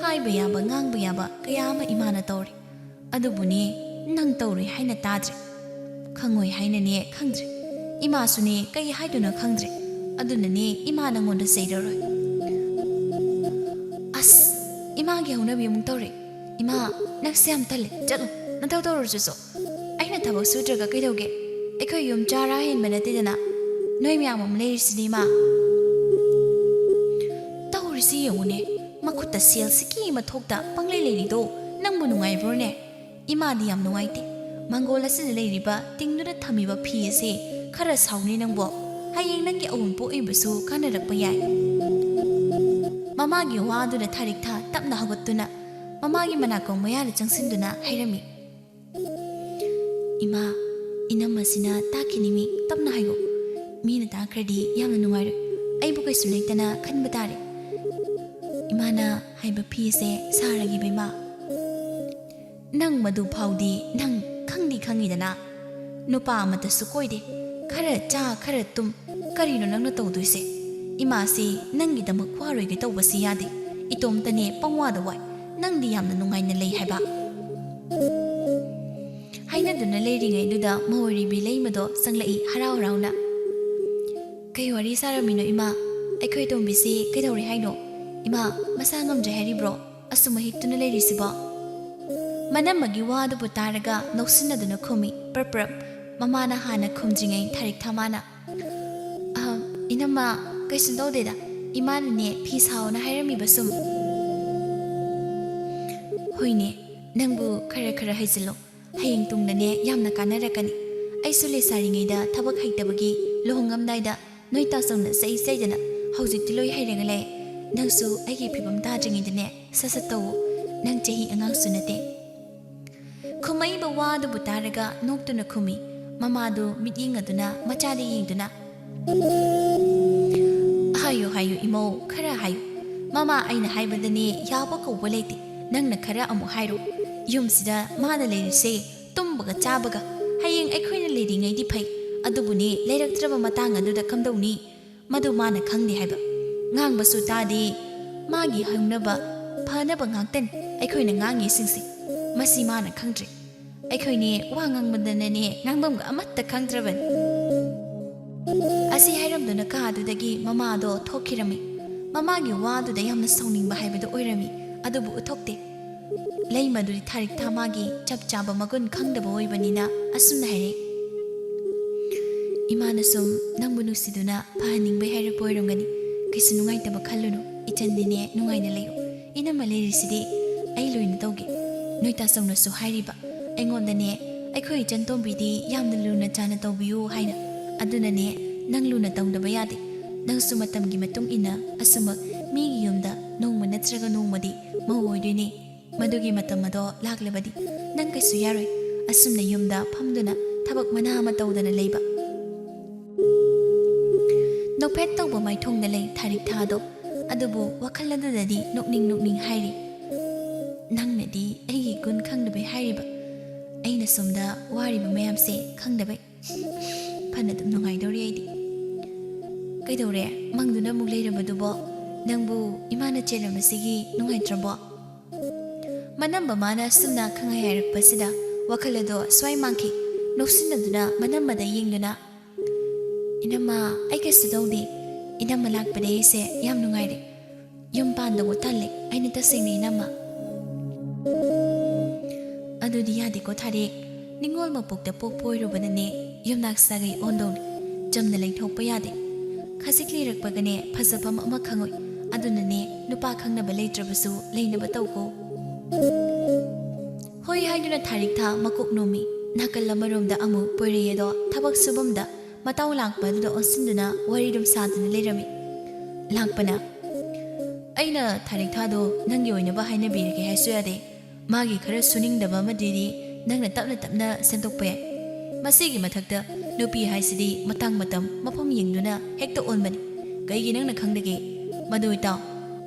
ꯍꯥꯏꯕ ꯌꯥꯕ ꯉꯥꯡꯕ ꯌꯥꯕ ꯀꯌꯥ ꯑꯃ ꯏꯃꯥꯅ ꯇꯧꯔꯦ꯫ ꯑꯗꯨꯕꯨꯅꯦ, ꯅꯪ ꯇꯧꯔꯣꯏ ꯍꯥꯏꯅ ꯇꯥꯗ꯭ꯔꯦ꯫ ꯈꯪꯉꯣꯏ ꯍꯥꯏꯅꯅꯦ ꯈꯪꯗ꯭ꯔꯦ꯫ ꯏꯃꯥꯁꯨꯅꯦ ꯀꯩ ꯍꯥꯏꯗꯣꯏꯅꯣ ꯈꯪꯗ꯭ꯔꯦ꯫ ꯑꯗꯨꯅꯅꯦ ꯏꯃꯥ ꯅꯪꯉꯣꯟꯗ ꯆꯩꯔꯔꯣꯏ꯫" "ꯑꯁ, ꯏꯃꯥꯒꯤ ꯍꯧꯅꯕꯤ ꯑꯃꯨꯛ ꯇꯧꯔꯦ꯫ ꯏꯃꯥ, ꯅꯪꯁꯦ ꯌꯥꯝ ꯇꯜꯂꯦ꯫ ꯆꯠꯂꯣ, ꯅꯊꯧ ꯇꯧꯔꯨꯆꯣ ꯆꯣ꯫ ꯑꯩꯅ ꯊꯕꯛ ꯁꯨꯗ꯭ꯔꯒ ꯀꯩꯗꯧꯒꯦ? ꯑꯩꯈꯣꯏ ꯌꯨꯝ ꯆꯥꯔꯥ ꯍꯦꯟꯕ ꯅꯠꯇꯦꯗꯅ꯫ ꯅꯣꯏ ꯃꯌꯥꯝ ꯑꯃ ꯂꯩꯔꯤꯁꯤꯗꯤ, ꯏꯃꯥ꯫" "ꯇꯧꯔꯤꯁꯤ ꯌꯦꯡꯉꯨꯅꯦ, ꯃꯈꯨꯠꯇ ꯁꯦꯜ ꯁꯤꯀꯤ ꯑꯃ ꯊꯣꯛꯇ ꯄꯪꯂꯩ ꯂꯩꯔꯤꯗꯣ ꯅꯪꯕꯨ ꯅꯨꯡꯉꯥꯏꯕ꯭ꯔꯣꯅꯦ?" ꯏꯃꯥꯗꯤ ꯌꯥꯝ ꯅꯨꯡꯉꯥꯏꯇꯦ꯫ ꯃꯪꯒꯣꯜ ꯑꯁꯤꯗ ꯂꯩꯔꯤꯕ ꯇꯤꯡꯗꯨꯅ ꯊꯝꯃꯤꯕ ꯐꯤ ꯑꯁꯤ ꯈꯔ ꯁꯥꯎꯅꯦ ꯅꯪꯕꯣ꯫ ꯍꯌꯦꯡ ꯅꯪꯒꯤ ꯑꯋꯨꯟꯄꯣꯛ ꯑꯣꯏꯕꯁꯨ ꯀꯥꯟꯅꯔꯛꯄ ꯌꯥꯏ꯫ ꯃꯃꯥꯒꯤ ꯋꯥꯗꯨꯅ ꯊꯥꯔꯤꯛ ꯊꯥ ꯇꯞꯅ ꯍꯧꯒꯠꯇꯨꯅ, ꯃꯃꯥꯒꯤ ꯃꯅꯥꯀꯣꯡ ꯃꯌꯥꯗ ꯆꯪꯁꯤꯟꯗꯨꯅ ꯍꯥꯏꯔꯝꯃꯤ꯫ "ꯏꯃꯥ, ꯏꯅꯝꯃꯁꯤꯅ ꯇꯥꯛꯈꯤꯅꯤꯃꯤ, ꯇꯞꯅ ꯍꯥꯏꯌꯨ꯫ ꯃꯤꯅ ꯇꯥꯈ꯭ꯔꯗꯤ ꯌꯥꯝꯅ ꯅꯨꯡꯉꯥꯏꯔꯣꯏ꯫ ꯑꯩꯕꯨ ꯀꯩꯁꯨ ꯂꯩꯇꯅ ꯈꯟꯕ ꯇꯥꯔꯦ꯫ ꯏꯃꯥꯅ ꯍꯥꯏꯕ ꯐꯤꯁꯦ ꯁꯥꯔꯒꯦꯕ, ꯏꯃꯥ꯫ ꯅꯪ ꯃꯗꯨ ꯐꯥꯎꯗꯤ ꯅꯪ ꯈꯪꯗꯤ ꯈꯪꯉꯤꯗꯅ꯫ ꯅꯨꯄꯥ ꯑꯃꯠꯇꯁꯨ ꯀꯣꯏꯗꯦ꯫ ꯈꯔ ꯆꯥ, ꯈꯔ ꯇꯨꯝ꯫ ꯀꯔꯤꯅꯣ ꯅꯪꯅ ꯇꯧꯗꯣꯏꯁꯦ? ꯏꯃꯥꯁꯤ ꯅꯪꯒꯤꯗꯃꯛ ꯋꯥꯔꯣꯏꯒꯦ ꯇꯧꯕꯁꯤ ꯌꯥꯗꯦ꯫ ꯏꯇꯣꯝꯇꯅꯦ ꯄꯪꯋꯥꯗ ꯋꯥꯏ꯫ ꯅꯪꯗꯤ ꯌꯥꯝꯅ ꯅꯨꯡꯉꯥꯏꯅ ꯂꯩ ꯍꯥꯏꯕ꯫" ꯍꯥꯏꯅꯗꯨꯅ ꯂꯩꯔꯤꯉꯩꯗꯨꯗ ꯃꯧ ꯑꯣꯏꯔꯤꯕꯤ ꯂꯩꯃꯗꯣ ꯆꯪꯂꯛꯏ ꯍꯔꯥꯎ ꯍꯔꯥꯎꯅ꯫ "ꯀꯩ ꯋꯥꯔꯤ ꯁꯥꯔꯝꯃꯤꯅꯣ ꯏꯃꯥ? ꯑꯩꯈꯣꯏ ꯇꯣꯝꯕꯤꯁꯤ ꯀꯩꯗꯧꯔꯦ ꯍꯥꯏꯅꯣ? ꯏꯃꯥ, ꯃꯁꯥ ꯉꯝꯗ꯭ꯔꯦ ꯍꯥꯏꯔꯤꯕ꯭ꯔꯣ? ꯑꯁꯨꯝ ꯍꯤꯞꯇꯨꯅ ꯂꯩꯔꯤꯁꯤꯕꯣ?" ꯃꯅꯝꯃꯒꯤ ꯋꯥ ꯑꯗꯨꯕꯨ ꯇꯥꯔꯒ ꯅꯣꯛꯁꯤꯟꯅꯗꯨꯅ ꯈꯨꯝꯃꯤ ꯄ꯭ꯔꯞ ꯄ꯭ꯔꯞ꯫ ꯃꯃꯥꯅ ꯍꯥꯟꯅ ꯈꯨꯝꯗ꯭ꯔꯤꯉꯩ ꯊꯥꯔꯤꯛ ꯊꯥꯃꯥꯅ, "ꯑꯍ, ꯏꯅꯝꯃ, ꯀꯩꯁꯨ ꯇꯧꯗꯦꯗ꯫ ꯏꯃꯥꯅꯅꯦ ꯐꯤ ꯁꯥꯎꯅ ꯍꯥꯏꯔꯝꯃꯤꯕ ꯁꯨꯝ꯫" "ꯍꯣꯏꯅꯦ, ꯅꯪꯕꯨ ꯈꯔ ꯈꯔ ꯍꯩꯖꯤꯜꯂꯣ꯫ ꯍꯌꯦꯡ ꯇꯨꯡꯗꯅꯦ ꯌꯥꯝꯅ ꯀꯥꯟꯅꯔꯛꯀꯅꯤ꯫ ꯑꯩꯁꯨ ꯂꯩꯁꯥꯔꯤꯉꯩꯗ ꯊꯕꯛ ꯍꯩꯇꯕꯒꯤ ꯂꯨꯍꯣꯡꯉꯝꯗꯥꯏꯗ ꯅꯣꯏ ꯇꯥꯆꯧꯅ ꯆꯩ ꯆꯩꯗꯅ ꯍꯧꯖꯤꯛꯇꯤ ꯂꯣꯏ ꯍꯩꯔꯒ ꯂꯩ꯫ ꯅꯪꯁꯨ ꯑꯩꯒꯤ ꯐꯤꯕꯝ ꯇꯥꯗ꯭ꯔꯤꯉꯩꯗꯅꯦ ꯁꯠ ꯁꯠ ꯇꯧꯋꯣ꯫ ꯅꯪ ꯆꯍꯤ ꯑꯉꯥꯡꯁꯨ ꯅꯠꯇꯦ꯫" ꯈꯨꯝꯃꯛꯏꯕ ꯋꯥ ꯑꯗꯨꯕꯨ ꯇꯥꯔꯒ ꯅꯣꯛꯇꯨꯅ ꯈꯨꯝꯃꯤ꯫ ꯃꯃꯥꯗꯨ ꯃꯤꯠꯌꯦꯡ ꯑꯗꯨꯅ ꯃꯆꯥꯗ ꯌꯦꯡꯗꯨꯅ, "ꯍꯥꯏꯌꯨ, ꯍꯥꯏꯌꯨ ꯏꯃꯧ, ꯈꯔ ꯍꯥꯏꯌꯨ꯫ ꯃꯃꯥ, ꯑꯩꯅ ꯍꯥꯏꯕꯗꯅꯦ ꯌꯥꯕ ꯀꯧꯕ ꯂꯩꯇꯦ꯫ ꯅꯪꯅ ꯈꯔ ꯑꯃꯨꯛ ꯍꯥꯏꯔꯣ꯫ ꯌꯨꯝꯁꯤꯗ ꯃꯥꯅ ꯂꯩꯔꯤꯁꯦ ꯇꯨꯝꯕꯒ ꯆꯥꯕꯒ꯫ ꯍꯌꯦꯡ ꯑꯩꯈꯣꯏꯅ ꯂꯩꯔꯤꯉꯩꯗꯤ ꯐꯩ, ꯑꯗꯨꯕꯨꯅꯦ ꯂꯩꯔꯛꯇ꯭ꯔꯕ ꯃꯇꯥꯡ ꯑꯗꯨꯗ ꯀꯝꯗꯧꯅꯤ? ꯃꯗꯨ ꯃꯥꯅ ꯈꯪꯗꯦ ꯍꯥꯏꯕ꯫ ꯉꯥꯡꯕꯁꯨ ꯇꯥꯗꯦ꯫ ꯃꯥꯒꯤ ꯍꯧꯅꯕ ꯐꯅꯕ ꯉꯥꯛꯇꯅꯤ ꯑꯩꯈꯣꯏꯅ ꯉꯥꯡꯉꯤꯁꯤꯡꯁꯦ꯫ ꯃꯁꯤ ꯃꯥꯅ ꯈꯪꯗ꯭ꯔꯦ꯫ ꯑꯩꯈꯣꯏꯅꯦ ꯋꯥ ꯉꯥꯡꯕꯗꯅꯅꯦ ꯉꯥꯡꯐꯝꯒ ꯑꯃꯠꯇ ꯈꯪꯗ꯭ꯔꯕꯅꯤ꯫" ꯑꯁꯤ ꯍꯥꯏꯔꯝꯗꯨꯅ ꯀꯥꯗꯨꯗꯒꯤ ꯃꯃꯥꯗꯣ ꯊꯣꯛꯈꯤꯔꯝꯃꯤ꯫ ꯃꯃꯥꯒꯤ ꯋꯥꯗꯨꯗ ꯌꯥꯝꯅ ꯁꯥꯎꯅꯤꯡꯕ ꯍꯥꯏꯕꯗꯨ ꯑꯣꯏꯔꯝꯃꯤ, ꯑꯗꯨꯕꯨ ꯎꯠꯊꯣꯛꯇꯦ꯫ ꯂꯩꯃꯗꯨꯗꯤ ꯊꯥꯔꯤꯛ ꯊꯥꯃꯥꯒꯤ ꯆꯞ ꯆꯥꯕ ꯃꯒꯨꯟ ꯈꯪꯗꯕ ꯑꯣꯏꯕꯅꯤꯅ ꯑꯁꯨꯝꯅ ꯍꯥꯏꯔꯛꯏ, "ꯏꯃꯥꯅ ꯁꯨꯝ ꯅꯪꯕꯨ ꯅꯨꯡꯁꯤꯗꯨꯅ ꯐꯍꯟꯅꯤꯡꯕꯩ ꯍꯥꯏꯔꯛꯄ ꯑꯣꯏꯔꯝꯒꯅꯤ꯫ ꯀꯩꯁꯨ ꯅꯨꯡꯉꯥꯏꯇꯕ ꯈꯜꯂꯨꯅꯨ, ꯏꯆꯟꯗꯤꯅꯦ ꯅꯨꯡꯉꯥꯏꯅ ꯂꯩꯌꯨ꯫ ꯏꯅꯝꯃ ꯂꯩꯔꯤꯁꯤꯗꯤ ꯑꯩ ꯂꯣꯏꯅ ꯇꯧꯒꯦ꯫ ꯅꯣꯏ ꯇꯥꯆꯧꯅꯁꯨ ꯍꯥꯏꯔꯤꯕ, ꯑꯩꯉꯣꯟꯗꯅꯦ ꯑꯩꯈꯣꯏ ꯏꯆꯟ ꯇꯣꯝꯕꯤꯗꯤ ꯌꯥꯝꯅ ꯂꯨꯅ ꯆꯥꯅ ꯇꯧꯕꯤꯌꯨ ꯍꯥꯏꯅ꯫ ꯑꯗꯨꯅꯅꯦ ꯅꯪ ꯂꯨꯅ ꯇꯧꯗꯕ ꯌꯥꯗꯦ꯫ ꯅꯪꯁꯨ ꯃꯇꯝꯒꯤ ꯃꯇꯨꯡ ꯏꯟꯅ ꯑꯁꯨꯃꯛ ꯃꯤꯒꯤ ꯌꯨꯝꯗ ꯅꯣꯡꯃ ꯅꯠꯇ꯭ꯔꯒ ꯅꯣꯡꯃꯗꯤ ꯃꯧ ꯑꯣꯏꯗꯣꯏꯅꯦ꯫ ꯃꯗꯨꯒꯤ ꯃꯇꯝ ꯑꯗꯣ ꯂꯥꯛꯂꯕꯗꯤ ꯅꯪ ꯀꯩꯁꯨ ꯌꯥꯔꯣꯏ ꯑꯁꯨꯝꯅ ꯌꯨꯝꯗ ꯐꯝꯗꯨꯅ ꯊꯕꯛ ꯃꯅꯥ ꯑꯃ ꯇꯧꯗꯅ ꯂꯩꯕ꯫ ꯅꯣꯛꯐꯦꯠ ꯇꯧꯕ ꯃꯥꯏꯊꯣꯡꯗ ꯂꯩ ꯊꯥꯔꯤꯛ ꯊꯥꯗꯣ, ꯑꯗꯨꯕꯨ ꯋꯥꯈꯜ ꯑꯗꯨꯗꯗꯤ ꯅꯣꯛꯅꯤꯡ ꯅꯣꯛꯅꯤꯡ ꯍꯥꯏꯔꯤ꯫ ꯅꯪꯅꯗꯤ ꯑꯩꯒꯤ ꯒꯨꯟ ꯈꯪꯗꯕꯩ ꯍꯥꯏꯔꯤꯕ, ꯑꯩꯅ ꯁꯣꯝꯗ ꯋꯥꯔꯤꯕ ꯃꯌꯥꯝꯁꯦ ꯈꯪꯗꯕꯩ꯫ ꯐꯅ ꯑꯗꯨꯝ ꯅꯨꯡꯉꯥꯏꯗꯧꯔꯤ ꯑꯩꯗꯤ꯫ ꯀꯩꯗꯧꯔꯦ? ꯃꯪꯗꯨꯅ ꯑꯃꯨꯛ ꯂꯩꯔꯕꯗꯨꯕꯣ? ꯅꯪꯕꯨ ꯏꯃꯥꯅ ꯆꯦꯜꯂꯝꯕꯁꯤꯒꯤ ꯅꯨꯡꯉꯥꯏꯇ꯭ꯔꯕꯣ? ꯃꯅꯝꯕ ꯃꯥꯅ ꯑꯁꯨꯝꯅ ꯈꯪꯍꯥꯏ ꯍꯥꯏꯔꯛꯄꯁꯤꯗ ꯋꯥꯈꯜ ꯑꯗꯣ ꯁ꯭ꯋꯥꯏ ꯃꯥꯡꯈꯤ꯫ ꯅꯣꯛꯁꯤꯟꯅꯗꯨꯅ ꯃꯅꯝꯕꯗ ꯌꯦꯡꯗꯨꯅ, "ꯏꯅꯝꯃ, ꯑꯩ ꯀꯩꯁꯨ ꯇꯧꯗꯦ꯫ ꯏꯅꯝꯃ ꯂꯥꯛꯄꯗꯒꯤ ꯑꯩꯁꯦ ꯌꯥꯝ ꯅꯨꯡꯉꯥꯏꯔꯦ꯫ ꯌꯨꯝ ꯄꯥꯟꯗꯧꯕ ꯇꯜꯂꯦ, ꯑꯩꯅ ꯇꯁꯦꯡꯅ ꯏꯅꯝꯃ꯫" "ꯑꯗꯨꯗꯤ ꯌꯥꯗꯦꯀꯣ ꯊꯥꯔꯤꯛ꯫ ꯅꯤꯡꯉꯣꯜ ꯃꯄꯣꯛꯇ ꯄꯣꯛꯄ ꯑꯣꯏꯔꯨꯕꯅꯅꯦ ꯌꯨꯝꯅꯥꯛ ꯁꯥꯒꯩ ꯑꯣꯟꯗꯧꯅꯤ꯫ ꯆꯝꯅ ꯂꯩꯊꯣꯛꯄ ꯌꯥꯗꯦ꯫ ꯈꯖꯤꯛ ꯂꯤꯔꯛꯄꯒꯅꯦ ꯐꯖꯐꯝ ꯑꯃ ꯈꯪꯉꯣꯏ꯫ ꯑꯗꯨꯅꯅꯦ ꯅꯨꯄꯥ ꯈꯪꯅꯕ ꯂꯩꯇ꯭ꯔꯕꯁꯨ ꯂꯩꯅꯕ ꯇꯧꯀꯣ꯫" ꯍꯣꯏ ꯍꯥꯏꯗꯨꯅ ꯊꯥꯔꯤꯛ ꯊꯥ ꯃꯀꯣꯛ ꯅꯣꯝꯃꯤ꯫ ꯅꯥꯀꯜ ꯑꯃꯔꯣꯝꯗ ꯑꯃꯨꯛ ꯄꯣꯏꯔꯩ ꯑꯗꯣ ꯊꯕꯛ ꯁꯨꯐꯝꯗ ꯃꯇꯥꯎ ꯂꯥꯛꯄ ꯑꯗꯨꯗ ꯑꯣꯟꯁꯤꯟꯗꯨꯅ ꯋꯥꯔꯤꯗꯨꯝ ꯁꯥꯗꯨꯅ ꯂꯩꯔꯝꯃꯤ꯫ ꯂꯥꯛꯄꯅ, "ꯑꯩꯅ ꯊꯥꯔꯤꯛ ꯊꯥꯗꯣ ꯅꯪꯒꯤ ꯑꯣꯏꯅꯕ ꯍꯥꯏꯅꯕꯤꯔꯒꯦ ꯍꯥꯏꯁꯨ ꯌꯥꯗꯦ꯫ ꯃꯥꯒꯤ ꯈꯔ ꯁꯨꯅꯤꯡꯗꯕ ꯑꯃꯗꯨꯗꯤ ꯅꯪꯅ ꯇꯞꯅ ꯇꯞꯅ ꯁꯦꯝꯗꯣꯛꯄ ꯌꯥꯏ꯫ ꯃꯁꯤꯒꯤ ꯃꯊꯛꯇ ꯅꯨꯄꯤ ꯍꯥꯏꯁꯤꯗꯤ ꯃꯇꯥꯡ ꯃꯇꯝ ꯃꯐꯝ ꯌꯦꯡꯗꯨꯅ ꯍꯦꯛꯇ ꯑꯣꯟꯕꯅꯤ꯫ ꯀꯩꯒꯤ ꯅꯪꯅ ꯈꯪꯗꯒꯦ? ꯃꯗꯨ ꯏꯇꯥꯎ,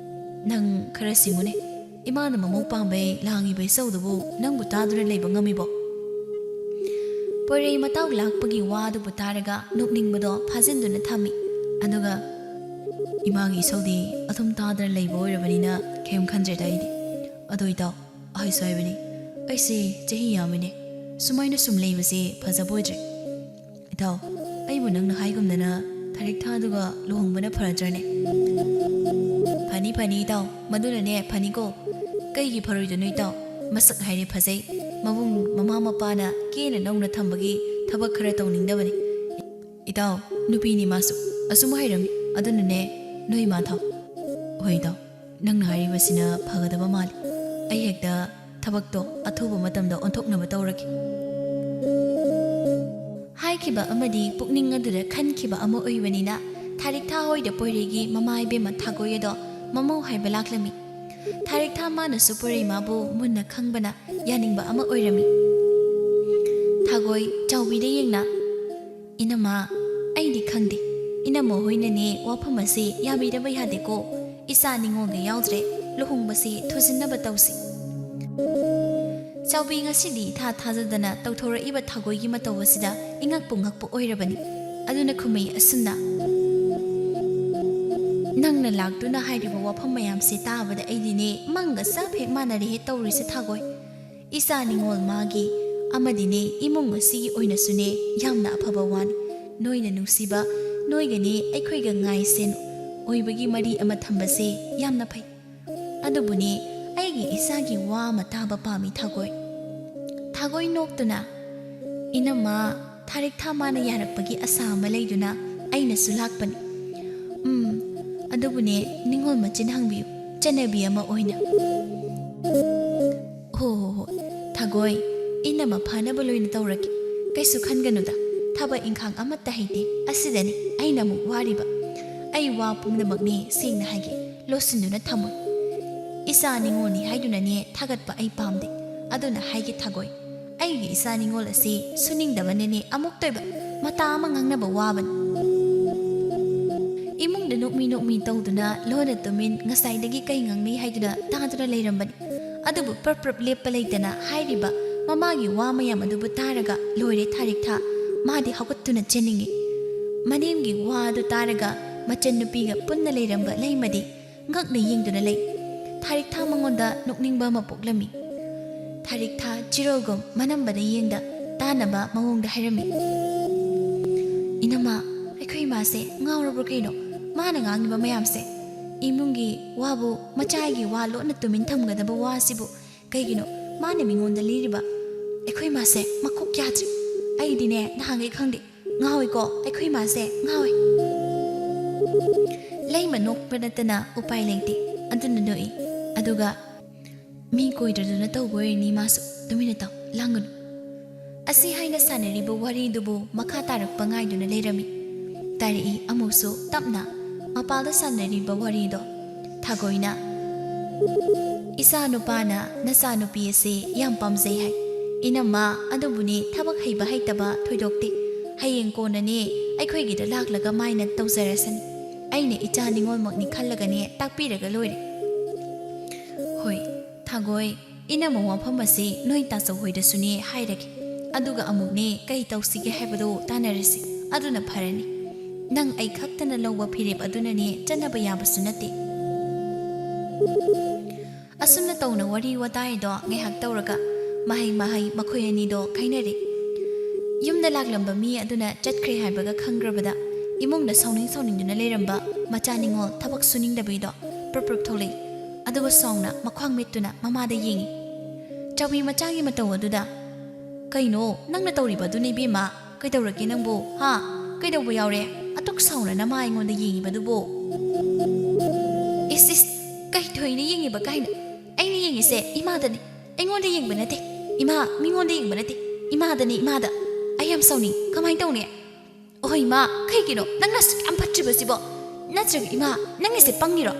ꯅꯪ ꯈꯔ ꯁꯤꯡꯉꯨꯅꯦ꯫ ꯏꯃꯥꯅ ꯃꯃꯧ ꯄꯥꯝꯕꯩ ꯂꯥꯡꯉꯤꯕ ꯏꯁꯧꯗꯨꯕꯨ ꯅꯪꯕꯨ ꯇꯥꯗꯨꯅ ꯂꯩꯕ ꯉꯝꯃꯤꯕꯣ?" ꯄꯣꯏꯔꯩ ꯃꯇꯥꯎ ꯂꯥꯛꯄꯒꯤ ꯋꯥꯗꯨꯕꯨ ꯇꯥꯔꯒ ꯅꯣꯛꯅꯤꯡꯕꯗꯣ ꯐꯥꯖꯤꯟꯗꯨꯅ ꯊꯝꯃꯤ꯫ ꯑꯗꯨꯒ, "ꯏꯃꯥꯒꯤ ꯏꯁꯧꯗꯤ ꯑꯗꯨꯝ ꯇꯥꯗꯅ ꯂꯩꯕ ꯑꯣꯏꯔꯕꯅꯤꯅ ꯀꯩꯝ ꯈꯟꯗ꯭ꯔꯦꯗ ꯑꯩꯗꯤ꯫ ꯑꯗꯣ ꯏꯇꯥꯎ, ꯑꯩꯁꯨ ꯍꯥꯏꯕꯅꯤ, ꯑꯩꯁꯦ ꯆꯍꯤ ꯌꯥꯝꯃꯤꯅꯦ, ꯁꯨꯃꯥꯏꯅ ꯁꯨꯝ ꯂꯩꯕꯁꯦ ꯐꯖꯕ ꯑꯣꯏꯗ꯭ꯔꯦ꯫ ꯏꯇꯥꯎ, ꯑꯩꯕꯨ ꯅꯪꯅ ꯍꯥꯏꯒꯨꯝꯗꯅ ꯊꯥꯔꯤꯛ ꯊꯥꯗꯨꯒ ꯂꯨꯍꯣꯡꯕꯅ ꯐꯔꯗ꯭ꯔꯅꯦ?" "ꯐꯅꯤ, ꯐꯅꯤ ꯏꯇꯥꯎ, ꯃꯗꯨꯅꯅꯦ ꯐꯅꯤꯀꯣ꯫ ꯀꯩꯒꯤ ꯐꯔꯣꯏꯗꯣꯏꯅꯣ ꯏꯇꯥꯎ? ꯃꯁꯛ ꯍꯥꯏꯔꯦ ꯐꯖꯩ꯫ ꯃꯕꯨꯡ ꯃꯃꯥ ꯃꯄꯥꯅ ꯀꯦꯅ ꯅꯧꯅ ꯊꯝꯕꯒꯤ ꯊꯕꯛ ꯈꯔ ꯇꯧꯅꯤꯡꯗꯕꯅꯤ꯫ ꯏꯇꯥꯎ, ꯅꯨꯄꯤꯅꯤ ꯃꯥꯁꯨ, ꯑꯁꯨꯝ ꯍꯩꯔꯝꯃꯤ꯫ ꯑꯗꯨꯅꯅꯦ ꯅꯣꯏ ꯏꯃꯥ ꯊꯥꯎ꯫" "ꯍꯣꯏ ꯏꯇꯥꯎ, ꯅꯪꯅ ꯍꯥꯏꯔꯤꯕꯁꯤꯅ ꯐꯒꯗꯕ ꯃꯥꯜꯂꯤ꯫ ꯑꯩ ꯍꯦꯛꯇ ꯊꯕꯛꯇꯣ ꯑꯊꯨꯕ ꯃꯇꯝꯗ ꯑꯣꯟꯊꯣꯛꯅꯕ ꯇꯧꯔꯒꯦ꯫" ꯍꯥꯏꯈꯤꯕ ꯑꯃꯗꯤ ꯄꯨꯛꯅꯤꯡ ꯑꯗꯨꯗ ꯈꯟꯈꯤꯕ ꯑꯃ ꯑꯣꯏꯕꯅꯤꯅ ꯊꯥꯔꯤꯛ ꯊꯥ ꯍꯣꯏꯗ ꯄꯣꯏꯔꯩꯒꯤ ꯃꯃꯥ ꯏꯕꯦꯝꯃ ꯊꯥꯒꯣꯏ ꯑꯗꯣ ꯃꯃꯧ ꯍꯥꯏꯕ ꯂꯥꯛꯂꯝꯃꯤ꯫ ꯊꯥꯔꯤꯛꯊꯥ ꯃꯥꯅꯁꯨ ꯄꯨꯔꯩꯃꯥꯕꯨ ꯃꯨꯟꯅ ꯈꯪꯕꯅ ꯌꯥꯅꯤꯡꯕ ꯑꯃ ꯑꯣꯏꯔꯝꯃꯤ꯫ ꯊꯥꯒꯣꯏ ꯆꯥꯎꯕꯤꯗ ꯌꯦꯡꯅ, "ꯏꯅꯝꯃ, ꯑꯩꯗꯤ ꯈꯪꯗꯦ꯫ ꯏꯅꯝꯃ ꯍꯣꯏꯅꯅꯦ ꯋꯥꯐꯝ ꯑꯁꯤ ꯌꯥꯕꯤꯗꯕ ꯌꯥꯗꯦꯀꯣ꯫ ꯏꯆꯥ ꯅꯤꯉꯣꯜꯒ ꯌꯥꯎꯗ꯭ꯔꯦ꯫ ꯂꯨꯍꯣꯡꯕꯁꯤ ꯊꯨꯖꯤꯟꯅꯕ ꯇꯧꯁꯤ꯫" ꯆꯥꯎꯕꯤ ꯉꯁꯤꯗꯤ ꯏꯊꯥ ꯊꯥꯖꯗꯅ ꯇꯧꯊꯣꯔꯛꯏꯕ ꯊꯥꯒꯣꯏꯒꯤ ꯃꯇꯧ ꯑꯁꯤꯗ ꯏꯉꯛꯄꯨ ꯉꯛꯄ ꯑꯣꯏꯔꯕꯅꯤ꯫ ꯑꯗꯨꯅ ꯈꯨꯝꯃꯩ ꯑꯁꯨꯝꯅ, "ꯅꯪꯅ ꯂꯥꯛꯇꯨꯅ ꯍꯥꯏꯔꯤꯕ ꯋꯥꯐꯝ ꯃꯌꯥꯝꯁꯦ ꯇꯥꯕꯗ ꯑꯩꯗꯤꯅꯦ ꯃꯪꯒ ꯆꯞ ꯍꯦꯛ ꯃꯥꯟꯅꯔꯦꯍꯦ ꯇꯧꯔꯤꯁꯦ ꯊꯥꯒꯣꯏ꯫ ꯏꯆꯥ ꯅꯤꯉꯣꯜ ꯃꯥꯒꯤ ꯑꯃꯗꯤꯅꯦ ꯏꯃꯨꯡ ꯑꯁꯤꯒꯤ ꯑꯣꯏꯅꯁꯨꯅꯦ ꯌꯥꯝꯅ ꯑꯐꯕ ꯋꯥꯅꯤ꯫ ꯅꯣꯏꯅ ꯅꯨꯡꯁꯤꯕ, ꯅꯣꯏꯒꯅꯦ ꯑꯩꯈꯣꯏꯒ ꯉꯥꯏꯁꯦꯟ ꯑꯣꯏꯕꯒꯤ ꯃꯔꯤ ꯑꯃ ꯊꯝꯕꯁꯦ ꯌꯥꯝꯅ ꯐꯩ꯫ ꯑꯗꯨꯕꯨꯅꯦ ꯑꯩꯒꯤ ꯏꯆꯥꯒꯤ ꯋꯥ ꯑꯃ ꯇꯥꯕ ꯄꯥꯝꯃꯤ ꯊꯥꯒꯣꯏ꯫" ꯊꯥꯒꯣꯏ ꯅꯣꯛꯇꯨꯅ, "ꯏꯅꯝꯃ, ꯊꯥꯔꯤꯛꯊꯥ ꯃꯥꯅ ꯌꯥꯔꯛꯄꯒꯤ ꯑꯁꯥ ꯑꯃ ꯂꯩꯗꯨꯅ ꯑꯩꯅꯁꯨ ꯂꯥꯛꯄꯅꯤ꯫ ꯎꯝ, ꯑꯗꯨꯕꯨꯅꯦ ꯅꯤꯉꯣꯜ ꯃꯆꯤꯟ ꯍꯪꯕꯤꯌꯨ, ꯆꯠꯅꯕꯤ ꯑꯃ ꯑꯣꯏꯅ꯫" "ꯍꯣ ꯍꯣ ꯍꯣ, ꯊꯥꯒꯣꯏ, ꯏꯅꯝꯃ ꯐꯅꯕ ꯂꯣꯏꯅ ꯇꯧꯔꯒꯦ꯫ ꯀꯩꯁꯨ ꯈꯟꯒꯅꯨꯗ, ꯊꯕꯛ ꯏꯪꯈꯥꯡ ꯑꯃꯠꯇ ꯍꯩꯇꯦ꯫ ꯑꯁꯤꯗꯅꯤ ꯑꯩꯅ ꯑꯃꯨꯛ ꯋꯥꯔꯤꯕ꯫ ꯑꯩ ꯋꯥ ꯄꯨꯝꯅꯃꯛꯅꯦ ꯁꯦꯡꯅ ꯍꯥꯏꯒꯦ, ꯂꯣꯠꯁꯤꯟꯗꯨꯅ ꯊꯝꯃꯣꯏ꯫ ꯏꯆꯥ ꯅꯤꯉꯣꯜꯅꯤ ꯍꯥꯏꯗꯨꯅꯅꯦ ꯊꯥꯒꯠꯄ ꯑꯩ ꯄꯥꯝꯗꯦ꯫ ꯑꯗꯨꯅ ꯍꯥꯏꯒꯦ ꯊꯥꯒꯣꯏ, ꯑꯩꯒꯤ ꯏꯆꯥ ꯅꯤꯉꯣꯜ ꯑꯁꯤ ꯁꯨꯅꯤꯡꯗꯕꯅꯅꯦ ꯑꯃꯨꯛꯇꯣꯏꯕ ꯃꯇꯥ ꯑꯃ ꯉꯥꯡꯅꯕ ꯋꯥꯕꯅꯤ꯫" ꯏꯃꯨꯡꯗ ꯅꯣꯛꯃꯤ ꯅꯣꯛꯃꯤ ꯇꯧꯗꯨꯅ ꯂꯣꯟꯅ ꯇꯨꯃꯤꯟ ꯉꯁꯥꯏꯗꯒꯤ ꯀꯩ ꯉꯥꯡꯅꯩ ꯍꯥꯏꯗꯨꯅ ꯇꯥꯗꯨꯅ ꯂꯩꯔꯝꯕꯅꯤ꯫ ꯑꯗꯨꯕꯨ ꯄ꯭ꯔꯞ ꯄ꯭ꯔꯞ ꯂꯦꯞꯄ ꯂꯩꯇꯅ ꯍꯥꯏꯔꯤꯕ ꯃꯃꯥꯒꯤ ꯋꯥ ꯃꯌꯥꯝ ꯑꯗꯨꯕꯨ ꯇꯥꯔꯒ ꯂꯣꯏꯔꯦ ꯊꯥꯔꯤꯛꯊꯥ꯫ ꯃꯥꯗꯤ ꯍꯧꯒꯠꯇꯨꯅ ꯆꯦꯟꯅꯤꯡꯏ꯫ ꯃꯅꯦꯝꯒꯤ ꯋꯥ ꯑꯗꯨ ꯇꯥꯔꯒ ꯃꯆꯟꯅꯨꯄꯤꯒ ꯄꯨꯟꯅ ꯂꯩꯔꯝꯕ ꯂꯩꯃꯗꯤ ꯉꯛꯅ ꯌꯦꯡꯗꯨꯅ ꯂꯩ꯫ ꯊꯥꯔꯤꯛꯊꯥ ꯃꯉꯣꯟꯗ ꯅꯣꯛꯅꯤꯡꯕ ꯑꯃ ꯄꯣꯛꯂꯝꯃꯤ꯫ ꯊꯥꯔꯤꯛꯊꯥ ꯆꯤꯔꯣꯜꯒꯨꯝ ꯃꯅꯝꯕꯗ ꯌꯦꯡꯗ ꯇꯥꯅꯕ ꯃꯑꯣꯡꯗ ꯍꯥꯏꯔꯝꯃꯤ꯫ "ꯏꯅꯝꯃ, ꯑꯩꯈꯣꯏ ꯏꯃꯥꯁꯦ ꯉꯥꯎꯔꯕ꯭ꯔꯥ ꯀꯩꯅꯣ? ꯃꯥꯅ ꯉꯥꯡꯉꯤꯕ ꯃꯌꯥꯝꯁꯦ꯫ ꯏꯃꯨꯡꯒꯤ ꯋꯥꯕꯨ ꯃꯆꯥꯒꯤ ꯋꯥ ꯂꯣꯟꯅ ꯇꯨꯃꯤꯟ ꯊꯝꯒꯗꯕ ꯋꯥꯁꯤꯕꯨ ꯀꯩꯒꯤꯅꯣ ꯃꯥꯅ ꯃꯤꯉꯣꯟꯗ ꯂꯤꯔꯤꯕ? ꯑꯩꯈꯣꯏ ꯏꯃꯥꯁꯦ ꯃꯀꯣꯛ ꯌꯥꯗ꯭ꯔꯤ꯫ ꯑꯩꯗꯤꯅꯦ ꯅꯍꯥꯟꯈꯩ ꯈꯪꯗꯦ꯫ ꯉꯥꯎꯏꯀꯣ, ꯑꯩꯈꯣꯏ ꯏꯃꯥꯁꯦ ꯉꯥꯎꯏ꯫" ꯂꯩꯃ ꯅꯣꯛꯄ ꯅꯠꯇꯅ ꯎꯄꯥꯏ ꯂꯩꯇꯦ꯫ ꯑꯗꯨꯅ ꯅꯣꯛꯏ꯫ ꯑꯗꯨꯒ, "ꯃꯤ ꯀꯣꯏꯗ꯭ꯔꯗꯨꯅ ꯇꯧꯕ ꯑꯣꯏꯔꯅꯤ ꯃꯥꯁꯨ꯫ ꯇꯨꯃꯤꯟꯅ ꯇꯥꯎ, ꯂꯥꯡꯒꯅꯨ꯫" ꯑꯁꯤ ꯍꯥꯏꯅ ꯁꯥꯟꯅꯔꯤꯕ ꯋꯥꯔꯤꯗꯨꯕꯨ ꯃꯈꯥ ꯇꯥꯔꯛꯄ ꯉꯥꯏꯗꯨꯅ ꯂꯩꯔꯝꯃꯤ꯫ ꯇꯥꯔꯛꯏ ꯑꯃꯨꯛꯁꯨ ꯇꯞꯅ ꯃꯄꯥꯜꯗ ꯁꯥꯟꯅꯔꯤꯕ ꯋꯥꯔꯤꯗꯣ꯫ ꯊꯥꯒꯣꯏꯅ, "ꯏꯆꯥ ꯅꯨꯄꯥꯅ ꯅꯆꯥ ꯅꯨꯄꯤ ꯑꯁꯤ ꯌꯥꯝ ꯄꯥꯝꯖꯩ ꯍꯥꯏ꯫ ꯏꯅꯝꯃ, ꯑꯗꯨꯕꯨꯅꯦ ꯊꯕꯛ ꯍꯩꯕ ꯍꯩꯇꯕ ꯊꯣꯏꯗꯣꯛꯇꯦ꯫ ꯍꯌꯦꯡ ꯀꯣꯟꯅꯅꯦ ꯑꯩꯈꯣꯏꯒꯤꯗ ꯂꯥꯛꯂꯒ ꯃꯥꯏꯅ ꯇꯧꯖꯔꯁꯅꯤ꯫ ꯑꯩꯅ ꯏꯆꯥ ꯅꯤꯉꯣꯜꯃꯛꯅꯤ ꯈꯜꯂꯒꯅꯦ ꯇꯥꯛꯄꯤꯔꯒ ꯂꯣꯏꯔꯦ꯫" "ꯍꯣꯏ, ꯊꯥꯒꯣꯏ, ꯏꯅꯝꯃ ꯋꯥꯐꯝ ꯑꯁꯤ ꯅꯣꯏ ꯇꯥꯆꯧ ꯍꯣꯏꯗꯁꯨꯅꯦ ꯍꯥꯏꯔꯒꯦ꯫ ꯑꯗꯨꯒ ꯑꯃꯨꯛꯅꯦ ꯀꯩ ꯇꯧꯁꯤꯒꯦ ꯍꯥꯏꯕꯗꯣ ꯇꯥꯟꯅꯔꯁꯤ꯫ ꯑꯗꯨꯅ ꯐꯔꯅꯤ꯫ ꯅꯪ ꯑꯩ ꯈꯛꯇꯅ ꯂꯧꯕ ꯐꯤꯔꯦꯞ ꯑꯗꯨꯅꯅꯦ ꯆꯠꯅꯕ ꯌꯥꯕꯁꯨ ꯅꯠꯇꯦ꯫" ꯑꯁꯨꯝꯅ ꯇꯧꯅ ꯋꯥꯔꯤ ꯋꯥꯇꯥꯏꯗꯣ ꯉꯥꯏꯍꯥꯛ ꯇꯧꯔꯒ ꯃꯍꯩ ꯃꯍꯩ ꯃꯈꯣꯏ ꯑꯅꯤꯗꯣ ꯈꯥꯏꯅꯔꯦ꯫ ꯌꯨꯝꯗ ꯂꯥꯛꯂꯝꯕ ꯃꯤ ꯑꯗꯨꯅ ꯆꯠꯈ꯭ꯔꯦ ꯍꯥꯏꯕꯒ ꯈꯪꯈ꯭ꯔꯕꯗ ꯏꯃꯨꯡꯗ ꯁꯥꯎꯅꯤꯡ ꯁꯥꯎꯅꯤꯡꯗꯨꯅ ꯂꯩꯔꯝꯕ ꯃꯆꯥ ꯅꯤꯉꯣꯜ ꯊꯕꯛ ꯁꯨꯅꯤꯡꯗꯕꯤꯗꯣ ꯄ꯭ꯔꯞ ꯄ꯭ꯔꯞ ꯊꯣꯛꯂꯛꯏ꯫ ꯑꯗꯨꯒ ꯁꯥꯎꯅ ꯃꯈ꯭ꯋꯥꯡ ꯃꯤꯠꯇꯨꯅ ꯃꯃꯥꯗ ꯌꯦꯡꯉꯤ꯫ ꯆꯥꯎꯕꯤ ꯃꯆꯥꯒꯤ ꯃꯇꯧ ꯑꯗꯨꯗ, "ꯀꯩꯅꯣ ꯅꯪꯅ ꯇꯧꯔꯤꯕ ꯑꯗꯨꯅ, ꯏꯕꯦꯝꯃ? ꯀꯩꯗꯧꯔꯒꯦ ꯅꯪꯕꯨ? ꯍꯥ? ꯀꯩꯗꯧꯕ ꯌꯥꯎꯔꯦ? ꯑꯗꯨꯛ ꯁꯥꯎꯅ ꯅꯃꯥ ꯑꯩꯉꯣꯟꯗ ꯌꯦꯡꯉꯤꯕꯗꯨꯕꯨ?" "ꯏꯁ, ꯏꯁ, ꯀꯩ ꯊꯣꯏꯅ ꯌꯦꯡꯉꯤꯕ ꯀꯥꯏꯅ? ꯑꯩꯅ ꯌꯦꯡꯉꯤꯁꯦ ꯏꯃꯥꯗꯅꯤ꯫ ꯑꯩꯉꯣꯟꯗ ꯌꯦꯡꯕ ꯅꯠꯇꯦ꯫ ꯏꯃꯥ, ꯃꯤꯉꯣꯟꯗ ꯌꯦꯡꯕ ꯅꯠꯇꯦ꯫ ꯏꯃꯥꯗꯅꯤ, ꯏꯃꯥꯗ꯫ ꯑꯩ ꯌꯥꯝ ꯁꯥꯎꯅꯤꯡ꯫ ꯀꯃꯥꯏꯅ ꯇꯧꯅꯤ?" "ꯑꯣꯍꯣ ꯏꯃꯥ, ꯀꯩꯒꯤꯅꯣ ꯅꯪꯅ ꯑꯁꯨꯛ ꯌꯥꯝ ꯐꯠꯇ꯭ꯔꯤꯕꯁꯤꯕꯣ? ꯅꯠꯇ꯭ꯔꯒ ꯏꯃꯥ, ꯅꯪꯒꯤꯁꯦ ꯄꯪꯉꯤꯔꯣ?"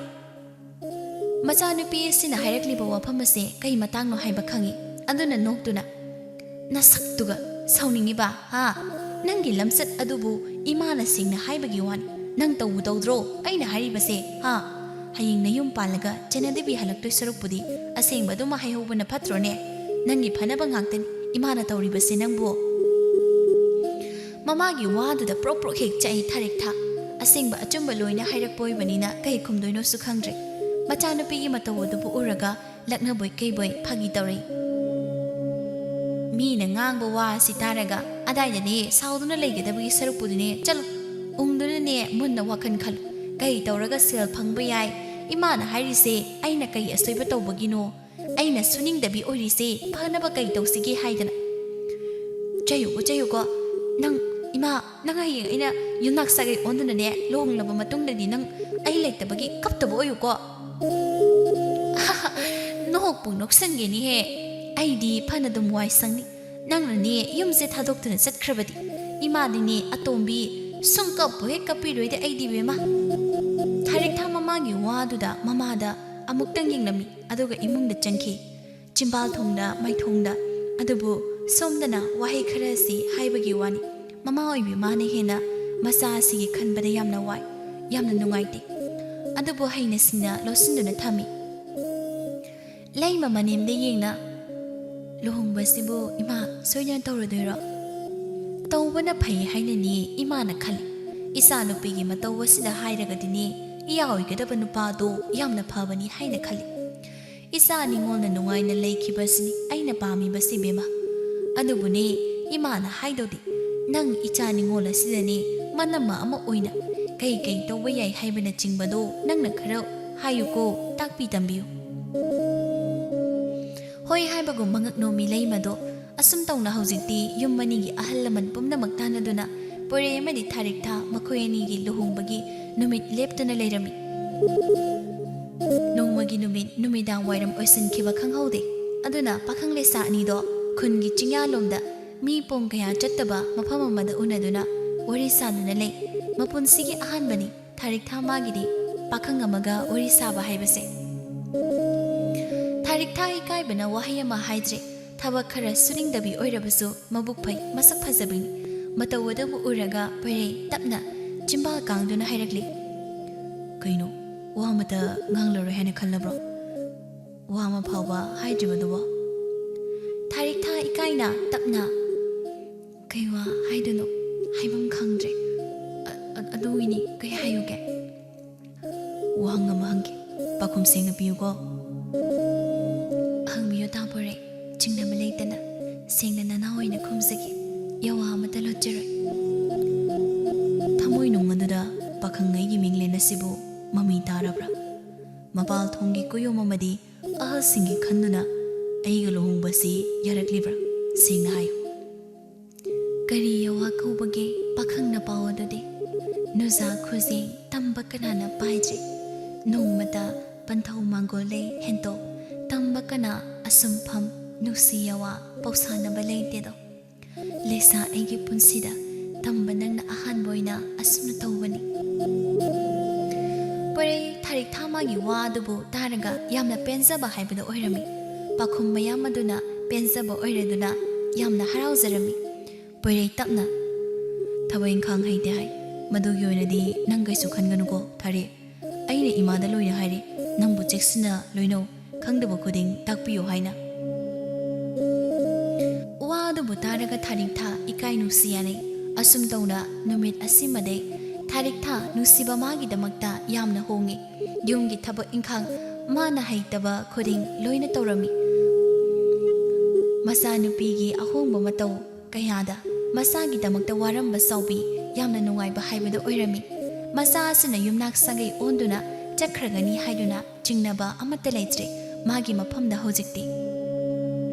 ꯃꯆꯥꯅꯨꯄꯤ ꯑꯁꯤꯅ ꯍꯥꯏꯔꯛꯂꯤꯕ ꯋꯥꯐꯝ ꯑꯁꯦ ꯀꯩ ꯃꯇꯥꯡꯅꯣ ꯍꯥꯏꯕ ꯈꯪꯉꯤ꯫ ꯑꯗꯨꯅ ꯅꯣꯛꯇꯨꯅ, "ꯅꯁꯛꯇꯨꯒ ꯁꯥꯎꯅꯤꯡꯉꯤꯕ, ꯍꯥ? ꯅꯪꯒꯤ ꯂꯝꯆꯠ ꯑꯗꯨꯕꯨ ꯏꯃꯥꯅ ꯁꯦꯡꯅ ꯍꯥꯏꯕꯒꯤ ꯋꯥꯅꯤ꯫ ꯅꯪ ꯇꯧꯕꯨ ꯇꯧꯗ꯭ꯔꯣ ꯑꯩꯅ ꯍꯥꯏꯔꯤꯕꯁꯦ, ꯍꯥ? ꯍꯌꯦꯡ ꯅꯌꯨꯝ ꯄꯥꯜꯂꯒ ꯆꯠꯅꯗꯕꯤ ꯍꯜꯂꯛꯇꯣꯏ ꯁꯔꯨꯛꯄꯨꯗꯤ ꯑꯁꯦꯡꯕ ꯑꯗꯨꯃ ꯍꯥꯏꯍꯧꯕꯅ ꯐꯠꯇ꯭ꯔꯣꯅꯦ? ꯅꯪꯒꯤ ꯐꯅꯕ ꯉꯥꯛꯇꯅꯤ ꯏꯃꯥꯅ ꯇꯧꯔꯤꯕꯁꯦ ꯅꯪꯕꯨ꯫" ꯃꯃꯥꯒꯤ ꯋꯥꯗꯨꯗ ꯄ꯭ꯔꯣꯛ ꯄ꯭ꯔꯣꯛ ꯍꯦꯛ ꯆꯥꯛꯏ ꯊꯥꯔꯤꯛꯊꯥ꯫ ꯑꯁꯦꯡꯕ ꯑꯆꯨꯝꯕ ꯂꯣꯏꯅ ꯍꯥꯏꯔꯛꯄ ꯑꯣꯏꯕꯅꯤꯅ ꯀꯩ ꯈꯨꯝꯗꯣꯏꯅꯣꯁꯨ ꯈꯪꯗ꯭ꯔꯦ꯫ ꯃꯆꯥꯅꯨꯄꯤꯒꯤ ꯃꯇꯧ ꯑꯗꯨꯕꯨ ꯎꯔꯒ ꯂꯛꯅꯕꯣꯏ ꯀꯩꯕꯣꯏ ꯐꯥꯒꯤ ꯇꯧꯔꯛꯏ꯫ ꯃꯤꯅ ꯉꯥꯡꯕ ꯋꯥ ꯑꯁꯤ ꯇꯥꯔꯒ ꯑꯗꯥꯏꯗꯅꯦ ꯁꯥꯎꯗꯨꯅ ꯂꯩꯒꯗꯕꯒꯤ ꯁꯔꯨꯛꯄꯨꯗꯤꯅꯦ, ꯆꯠꯂꯣ, ꯎꯪꯗꯨꯅꯅꯦ ꯃꯨꯟꯅ ꯋꯥꯈꯜ ꯈꯜꯂꯨ꯫ ꯀꯩ ꯇꯧꯔꯒ ꯁꯦꯜ ꯐꯪꯕ ꯌꯥꯏ? ꯏꯃꯥꯅ ꯍꯥꯏꯔꯤꯁꯦ ꯑꯩꯅ ꯀꯩ ꯑꯁꯣꯏꯕ ꯇꯧꯕꯒꯤꯅꯣ? ꯑꯩꯅ ꯁꯨꯅꯤꯡꯗꯕꯤ ꯑꯣꯏꯔꯤꯁꯦ ꯐꯅꯕ ꯀꯩ ꯇꯧꯁꯤꯒꯦ ꯍꯥꯏꯗꯅ? ꯆꯩꯌꯨꯀꯣ, ꯆꯩꯌꯨꯀꯣ꯫ ꯅꯪ, ꯏꯃꯥ, ꯅꯪ ꯍꯌꯦꯡ ꯑꯩꯅ ꯌꯨꯝꯅꯥꯛ ꯁꯥꯒꯩ ꯑꯣꯟꯗꯨꯅꯅꯦ ꯂꯨꯍꯣꯡꯂꯕ ꯃꯇꯨꯡꯗꯗꯤ ꯅꯪ ꯑꯩ ꯂꯩꯇꯕꯒꯤ ꯀꯞꯇꯕ ꯑꯣꯏꯌꯨꯀꯣ꯫ ꯅꯣꯛꯄꯨ ꯅꯣꯛꯁꯟꯒꯦꯅꯤꯍꯦ꯫ ꯑꯩꯗꯤ ꯐꯅ ꯑꯗꯨꯝ ꯋꯥꯏ ꯁꯪꯅꯤ꯫ ꯅꯪꯅꯅꯦ ꯌꯨꯝꯁꯦ ꯊꯥꯗꯣꯛꯇꯨꯅ ꯆꯠꯈ꯭ꯔꯕꯗꯤ꯫ ꯏꯃꯥꯗꯤꯅꯦ ꯑꯇꯣꯝꯕꯤ, ꯁꯨꯝ ꯀꯞꯄꯨ ꯍꯦꯛ ꯀꯞꯄꯤꯔꯣꯏꯗ ꯑꯩꯗꯤ ꯏꯕꯦꯝꯃ꯫ ꯊꯥꯔꯤꯛꯊꯥ ꯃꯃꯥꯒꯤ ꯋꯥꯗꯨꯗ ꯃꯃꯥꯗ ꯑꯃꯨꯛꯇꯪ ꯌꯦꯡꯂꯝꯃꯤ, ꯑꯗꯨꯒ ꯏꯃꯨꯡꯗ ꯆꯪꯈꯤ꯫ ꯆꯤꯝꯕꯥꯜ ꯊꯣꯡꯗ, ꯃꯥꯏꯊꯣꯡꯗ, ꯑꯗꯨꯕꯨ ꯁꯣꯝꯗꯅ ꯋꯥꯍꯩ ꯈꯔꯁꯤ ꯍꯥꯏꯕꯒꯤ ꯋꯥꯅꯤ꯫ ꯃꯃꯥ ꯑꯣꯏꯕꯤ ꯃꯥꯅ ꯍꯦꯟꯅ ꯃꯆꯥ ꯑꯁꯤꯒꯤ ꯈꯟꯕꯗ ꯌꯥꯝꯅ ꯋꯥꯏ, ꯌꯥꯝꯅ ꯅꯨꯡꯉꯥꯏꯇꯦ꯫ ꯑꯗꯨꯕꯨ ꯍꯩꯅ ꯁꯤꯡꯅ ꯂꯧꯁꯤꯟꯗꯨꯅ ꯊꯝꯃꯤ꯫ ꯂꯩꯃ ꯃꯅꯦꯝꯗ ꯌꯦꯡꯅ, "ꯂꯨꯍꯣꯡꯕꯁꯤꯕꯨ ꯏꯃꯥ ꯁꯣꯏꯗꯅ ꯇꯧꯔꯗꯣꯏꯔꯣ?" "ꯇꯧꯕꯅ ꯐꯩ ꯍꯥꯏꯅꯅꯤ ꯏꯃꯥꯅ ꯈꯜꯂꯤ꯫ ꯏꯆꯥ ꯅꯨꯄꯤꯒꯤ ꯃꯇꯧ ꯑꯁꯤꯗ ꯍꯥꯏꯔꯒꯗꯤꯅꯦ, ꯏꯌꯥ ꯑꯣꯏꯒꯗꯕ ꯅꯨꯄꯥꯗꯣ ꯌꯥꯝꯅ ꯐꯕꯅꯤ ꯍꯥꯏꯅ ꯈꯜꯂꯤ꯫ ꯏꯆꯥ ꯅꯤꯉꯣꯜꯅ ꯅꯨꯡꯉꯥꯏꯅ ꯂꯩꯈꯤꯕꯁꯤꯅꯤ ꯑꯩꯅ ꯄꯥꯝꯃꯤꯕꯁꯤ, ꯕꯦꯝꯃ꯫ ꯑꯗꯨꯕꯨꯅꯦ, ꯏꯃꯥꯅ ꯍꯥꯏꯗꯧꯗꯤ, ꯅꯪ ꯏꯆꯥ ꯅꯤꯉꯣꯜ ꯑꯁꯤꯗꯅꯦ ꯃꯅꯝꯃ ꯑꯃ ꯑꯣꯏꯅ ꯀꯩ ꯀꯩ ꯇꯧꯕ ꯌꯥꯏ ꯍꯥꯏꯕꯅꯆꯤꯡꯕꯗꯣ ꯅꯪꯅ ꯈꯔ ꯍꯥꯏꯌꯨꯀꯣ, ꯇꯥꯛꯄꯤ ꯇꯝꯕꯤꯌꯨ꯫" ꯍꯣꯏ ꯍꯥꯏꯕꯒꯨꯝ ꯃꯉꯛ ꯅꯣꯝꯃꯤ ꯂꯩꯃꯗꯣ꯫ ꯑꯁꯨꯝ ꯇꯧꯅ ꯍꯧꯖꯤꯛꯇꯤ ꯌꯨꯝ ꯑꯅꯤꯒꯤ ꯑꯍꯜ ꯂꯃꯟ ꯄꯨꯝꯅꯃꯛ ꯇꯥꯟꯅꯗꯨꯅ ꯄꯣꯏꯔꯩ ꯑꯃꯗꯤ ꯊꯥꯔꯤꯛꯊꯥ ꯃꯈꯣꯏ ꯑꯅꯤꯒꯤ ꯂꯨꯍꯣꯡꯕꯒꯤ ꯅꯨꯃꯤꯠ ꯂꯦꯞꯇꯨꯅ ꯂꯩꯔꯝꯃꯤ꯫ ꯅꯣꯡꯃꯒꯤ ꯅꯨꯃꯤꯠ ꯅꯨꯃꯤꯗꯥꯡ ꯋꯥꯏꯔꯝ ꯑꯣꯏꯁꯤꯟꯈꯤꯕ ꯈꯪꯍꯧꯗꯦ꯫ ꯑꯗꯨꯅ ꯄꯥꯈꯪ ꯂꯩꯁꯥ ꯑꯅꯤꯗꯣ ꯈꯨꯟꯒꯤ ꯆꯤꯡꯌꯥꯂꯣꯝꯗ ꯃꯤ ꯄꯣꯡ ꯀꯌꯥ ꯆꯠꯇꯕ ꯃꯐꯝ ꯑꯃꯗ ꯎꯅꯗꯨꯅ ꯋꯥꯔꯤ ꯁꯥꯗꯨꯅ ꯂꯩ꯫ ꯃꯄꯨꯟꯁꯤꯒꯤ ꯑꯍꯥꯟꯕꯅꯤ ꯊꯥꯔꯤꯛꯊꯥ ꯃꯥꯒꯤꯗꯤ ꯄꯥꯈꯪ ꯑꯃꯒ ꯋꯥꯔꯤ ꯁꯥꯕ ꯍꯥꯏꯕꯁꯦ꯫ ꯊꯥꯔꯤꯛꯊꯥ ꯏꯀꯥꯏꯕꯅ ꯋꯥꯍꯩ ꯑꯃ ꯍꯥꯏꯗ꯭ꯔꯦ꯫ ꯊꯕꯛ ꯈꯔ ꯁꯨꯅꯤꯡꯗꯕꯤ ꯑꯣꯏꯔꯕꯁꯨ ꯃꯕꯨꯛ ꯐꯩ, ꯃꯁꯛ ꯐꯖꯕꯤꯅꯤ꯫ ꯃꯇꯧ ꯑꯗꯨꯕꯨ ꯎꯔꯒ ꯄꯣꯏꯔꯩ ꯇꯞꯅ ꯆꯤꯝꯕꯥꯜ ꯀꯥꯡꯗꯨꯅ ꯍꯥꯏꯔꯛꯂꯤ, "ꯀꯩꯅꯣ, ꯋꯥ ꯑꯃꯇ ꯉꯥꯡꯂꯔꯣꯏ ꯍꯥꯏꯅ ꯈꯜꯂꯕ꯭ꯔꯣ? ꯋꯥ ꯑꯃ ꯐꯥꯎꯕ ꯍꯥꯏꯗ꯭ꯔꯤꯕꯗꯨꯕꯣ?" ꯊꯥꯔꯤꯛꯊꯥ ꯏꯀꯥꯏꯅ ꯇꯞꯅ, "ꯀꯩ ꯋꯥ ꯍꯥꯏꯗꯣꯏꯅꯣ? ꯍꯥꯏꯐꯝ ꯈꯪꯗ꯭ꯔꯦ꯫ ꯑ-, ꯑ-, ꯑꯗꯨꯒꯤꯅꯤ, ꯀꯩ ꯍꯥꯏꯌꯨꯒꯦ?" "ꯋꯥꯍꯪ ꯑꯃ ꯍꯪꯒꯦ, ꯄꯥꯈꯨꯝ ꯁꯦꯡꯅ ꯄꯤꯌꯨꯀꯣ꯫" "ꯍꯪꯕꯤꯌꯨ ꯇꯥ ꯄꯣꯏꯔꯩ, ꯆꯤꯡꯅꯕ ꯂꯩꯇꯅ ꯁꯦꯡꯅ ꯅꯅꯥꯎ ꯑꯣꯏꯅ ꯈꯨꯝꯖꯒꯦ, ꯌꯥꯋꯥ ꯑꯃꯠꯇ ꯂꯣꯠꯆꯔꯣꯏ꯫" ꯊꯃꯣꯏꯅꯨꯡ ꯑꯗꯨꯗ ꯄꯥꯈꯪꯉꯩꯒꯤ ꯃꯤꯡꯂꯦꯟ ꯑꯁꯤꯕꯨ ꯃꯃꯤ ꯇꯥꯔꯕ꯭ꯔꯥ? ꯃꯄꯥꯜ ꯊꯣꯡꯒꯤ ꯀꯨꯌꯣꯝ ꯑꯃꯗꯤ ꯑꯍꯜꯁꯤꯡꯒꯤ ꯈꯟꯗꯨꯅ ꯑꯩꯒ ꯂꯨꯍꯣꯡꯕꯁꯤ ꯌꯥꯔꯛꯂꯤꯕ꯭ꯔꯥ? ꯁꯦꯡꯅ ꯍꯥꯏꯌꯨ꯫ ꯀꯔꯤ ꯌꯥꯋꯥ ꯀꯧꯕꯒꯦ ꯄꯥꯈꯪꯅ ꯄꯥꯎ ꯑꯗꯨꯗꯤ? ꯅꯨꯖꯥ ꯈꯨꯖꯦꯡ ꯇꯝꯕ ꯀꯅꯥꯅ ꯄꯥꯏꯗ꯭ꯔꯤ? ꯅꯣꯡꯃꯇ ꯄꯟꯊꯧ ꯃꯥꯡꯒꯣꯜ ꯂꯩ ꯍꯦꯟꯇꯣꯛ ꯇꯝꯕ ꯀꯅꯥ ꯑꯁꯨꯝ ꯐꯝ? ꯅꯨꯡꯁꯤ ꯌꯥꯋꯥ ꯄꯥꯎꯁꯥꯟꯅꯕ ꯂꯩꯇꯦꯗꯣ꯫ ꯂꯩꯁꯥ ꯑꯩꯒꯤ ꯄꯨꯟꯁꯤꯗ ꯇꯝꯕ ꯅꯪꯅ ꯑꯍꯥꯟꯕ ꯑꯣꯏꯅ ꯑꯁꯨꯝꯅ ꯇꯧꯕꯅꯤ꯫ ꯄꯣꯏꯔꯩ ꯊꯥꯔꯤꯛ ꯊꯥ ꯃꯥꯒꯤ ꯋꯥ ꯑꯗꯨꯕꯨ ꯇꯥꯔꯒ ꯌꯥꯝꯅ ꯄꯦꯟꯖꯕ ꯍꯥꯏꯕꯗꯨ ꯑꯣꯏꯔꯝꯃꯤ꯫ ꯄꯥꯎꯈꯨꯝ ꯃꯌꯥꯝ ꯑꯗꯨꯅ ꯄꯦꯟꯖꯕ ꯑꯣꯏꯔꯗꯨꯅ ꯌꯥꯝꯅ ꯍꯔꯥꯎꯖꯔꯝꯃꯤ꯫ ꯄꯣꯏꯔꯩ ꯇꯞꯅ, "ꯊꯕꯛ ꯏꯪꯈꯥꯡ ꯍꯩꯇꯦ ꯍꯥꯏ꯫ ꯃꯗꯨꯒꯤ ꯑꯣꯏꯅꯗꯤ ꯅꯪ ꯀꯩꯁꯨ ꯈꯟꯒꯅꯨꯀꯣ ꯊꯥꯔꯤ꯫ ꯑꯩꯅ ꯏꯃꯥꯗ ꯂꯣꯏꯅ ꯍꯥꯏꯔꯦ, ꯅꯪꯕꯨ ꯆꯦꯛꯁꯤꯟꯅ ꯂꯣꯏꯅꯧ, ꯈꯪꯗꯕ ꯈꯨꯗꯤꯡ ꯇꯥꯛꯄꯤꯌꯨ" ꯍꯥꯏꯅ꯫ ꯋꯥ ꯑꯗꯨꯕꯨ ꯇꯥꯔꯒ ꯊꯥꯔꯤꯛꯊꯥ ꯏꯀꯥꯏ ꯅꯨꯡꯁꯤ ꯌꯥꯅꯩ꯫ ꯑꯁꯨꯝ ꯇꯧꯅ ꯅꯨꯃꯤꯠ ꯑꯁꯤꯃꯗꯩ ꯊꯥꯔꯤꯛꯊꯥ ꯅꯨꯡꯁꯤꯕ ꯃꯥꯒꯤꯗꯃꯛꯇ ꯌꯥꯝꯅ ꯍꯣꯡꯉꯤ꯫ ꯌꯨꯝꯒꯤ ꯊꯕꯛ ꯏꯪꯈꯥꯡ ꯃꯥꯅ ꯍꯩꯇꯕ ꯈꯨꯗꯤꯡ ꯂꯣꯏꯅ ꯇꯧꯔꯝꯃꯤ꯫ ꯃꯆꯥꯅꯨꯄꯤꯒꯤ ꯑꯍꯣꯡꯕ ꯃꯇꯧ ꯀꯌꯥꯗ ꯃꯆꯥꯒꯤꯗꯃꯛꯇ ꯋꯥꯔꯝꯕ ꯆꯥꯎꯕꯤ ꯌꯥꯝꯅ ꯅꯨꯡꯉꯥꯏꯕ ꯍꯥꯏꯕꯗꯨ ꯑꯣꯏꯔꯝꯃꯤ꯫ ꯃꯆꯥ ꯑꯁꯤꯅ ꯌꯨꯝꯅꯥꯛ ꯁꯥꯒꯩ ꯑꯣꯟꯗꯨꯅ ꯆꯠꯈ꯭ꯔꯒꯅꯤ ꯍꯥꯏꯗꯨꯅ ꯆꯤꯡꯅꯕ ꯑꯃꯠꯇ ꯂꯩꯇ꯭ꯔꯦ ꯃꯥꯒꯤ ꯃꯐꯝꯗ ꯍꯧꯖꯤꯛꯇꯤ꯫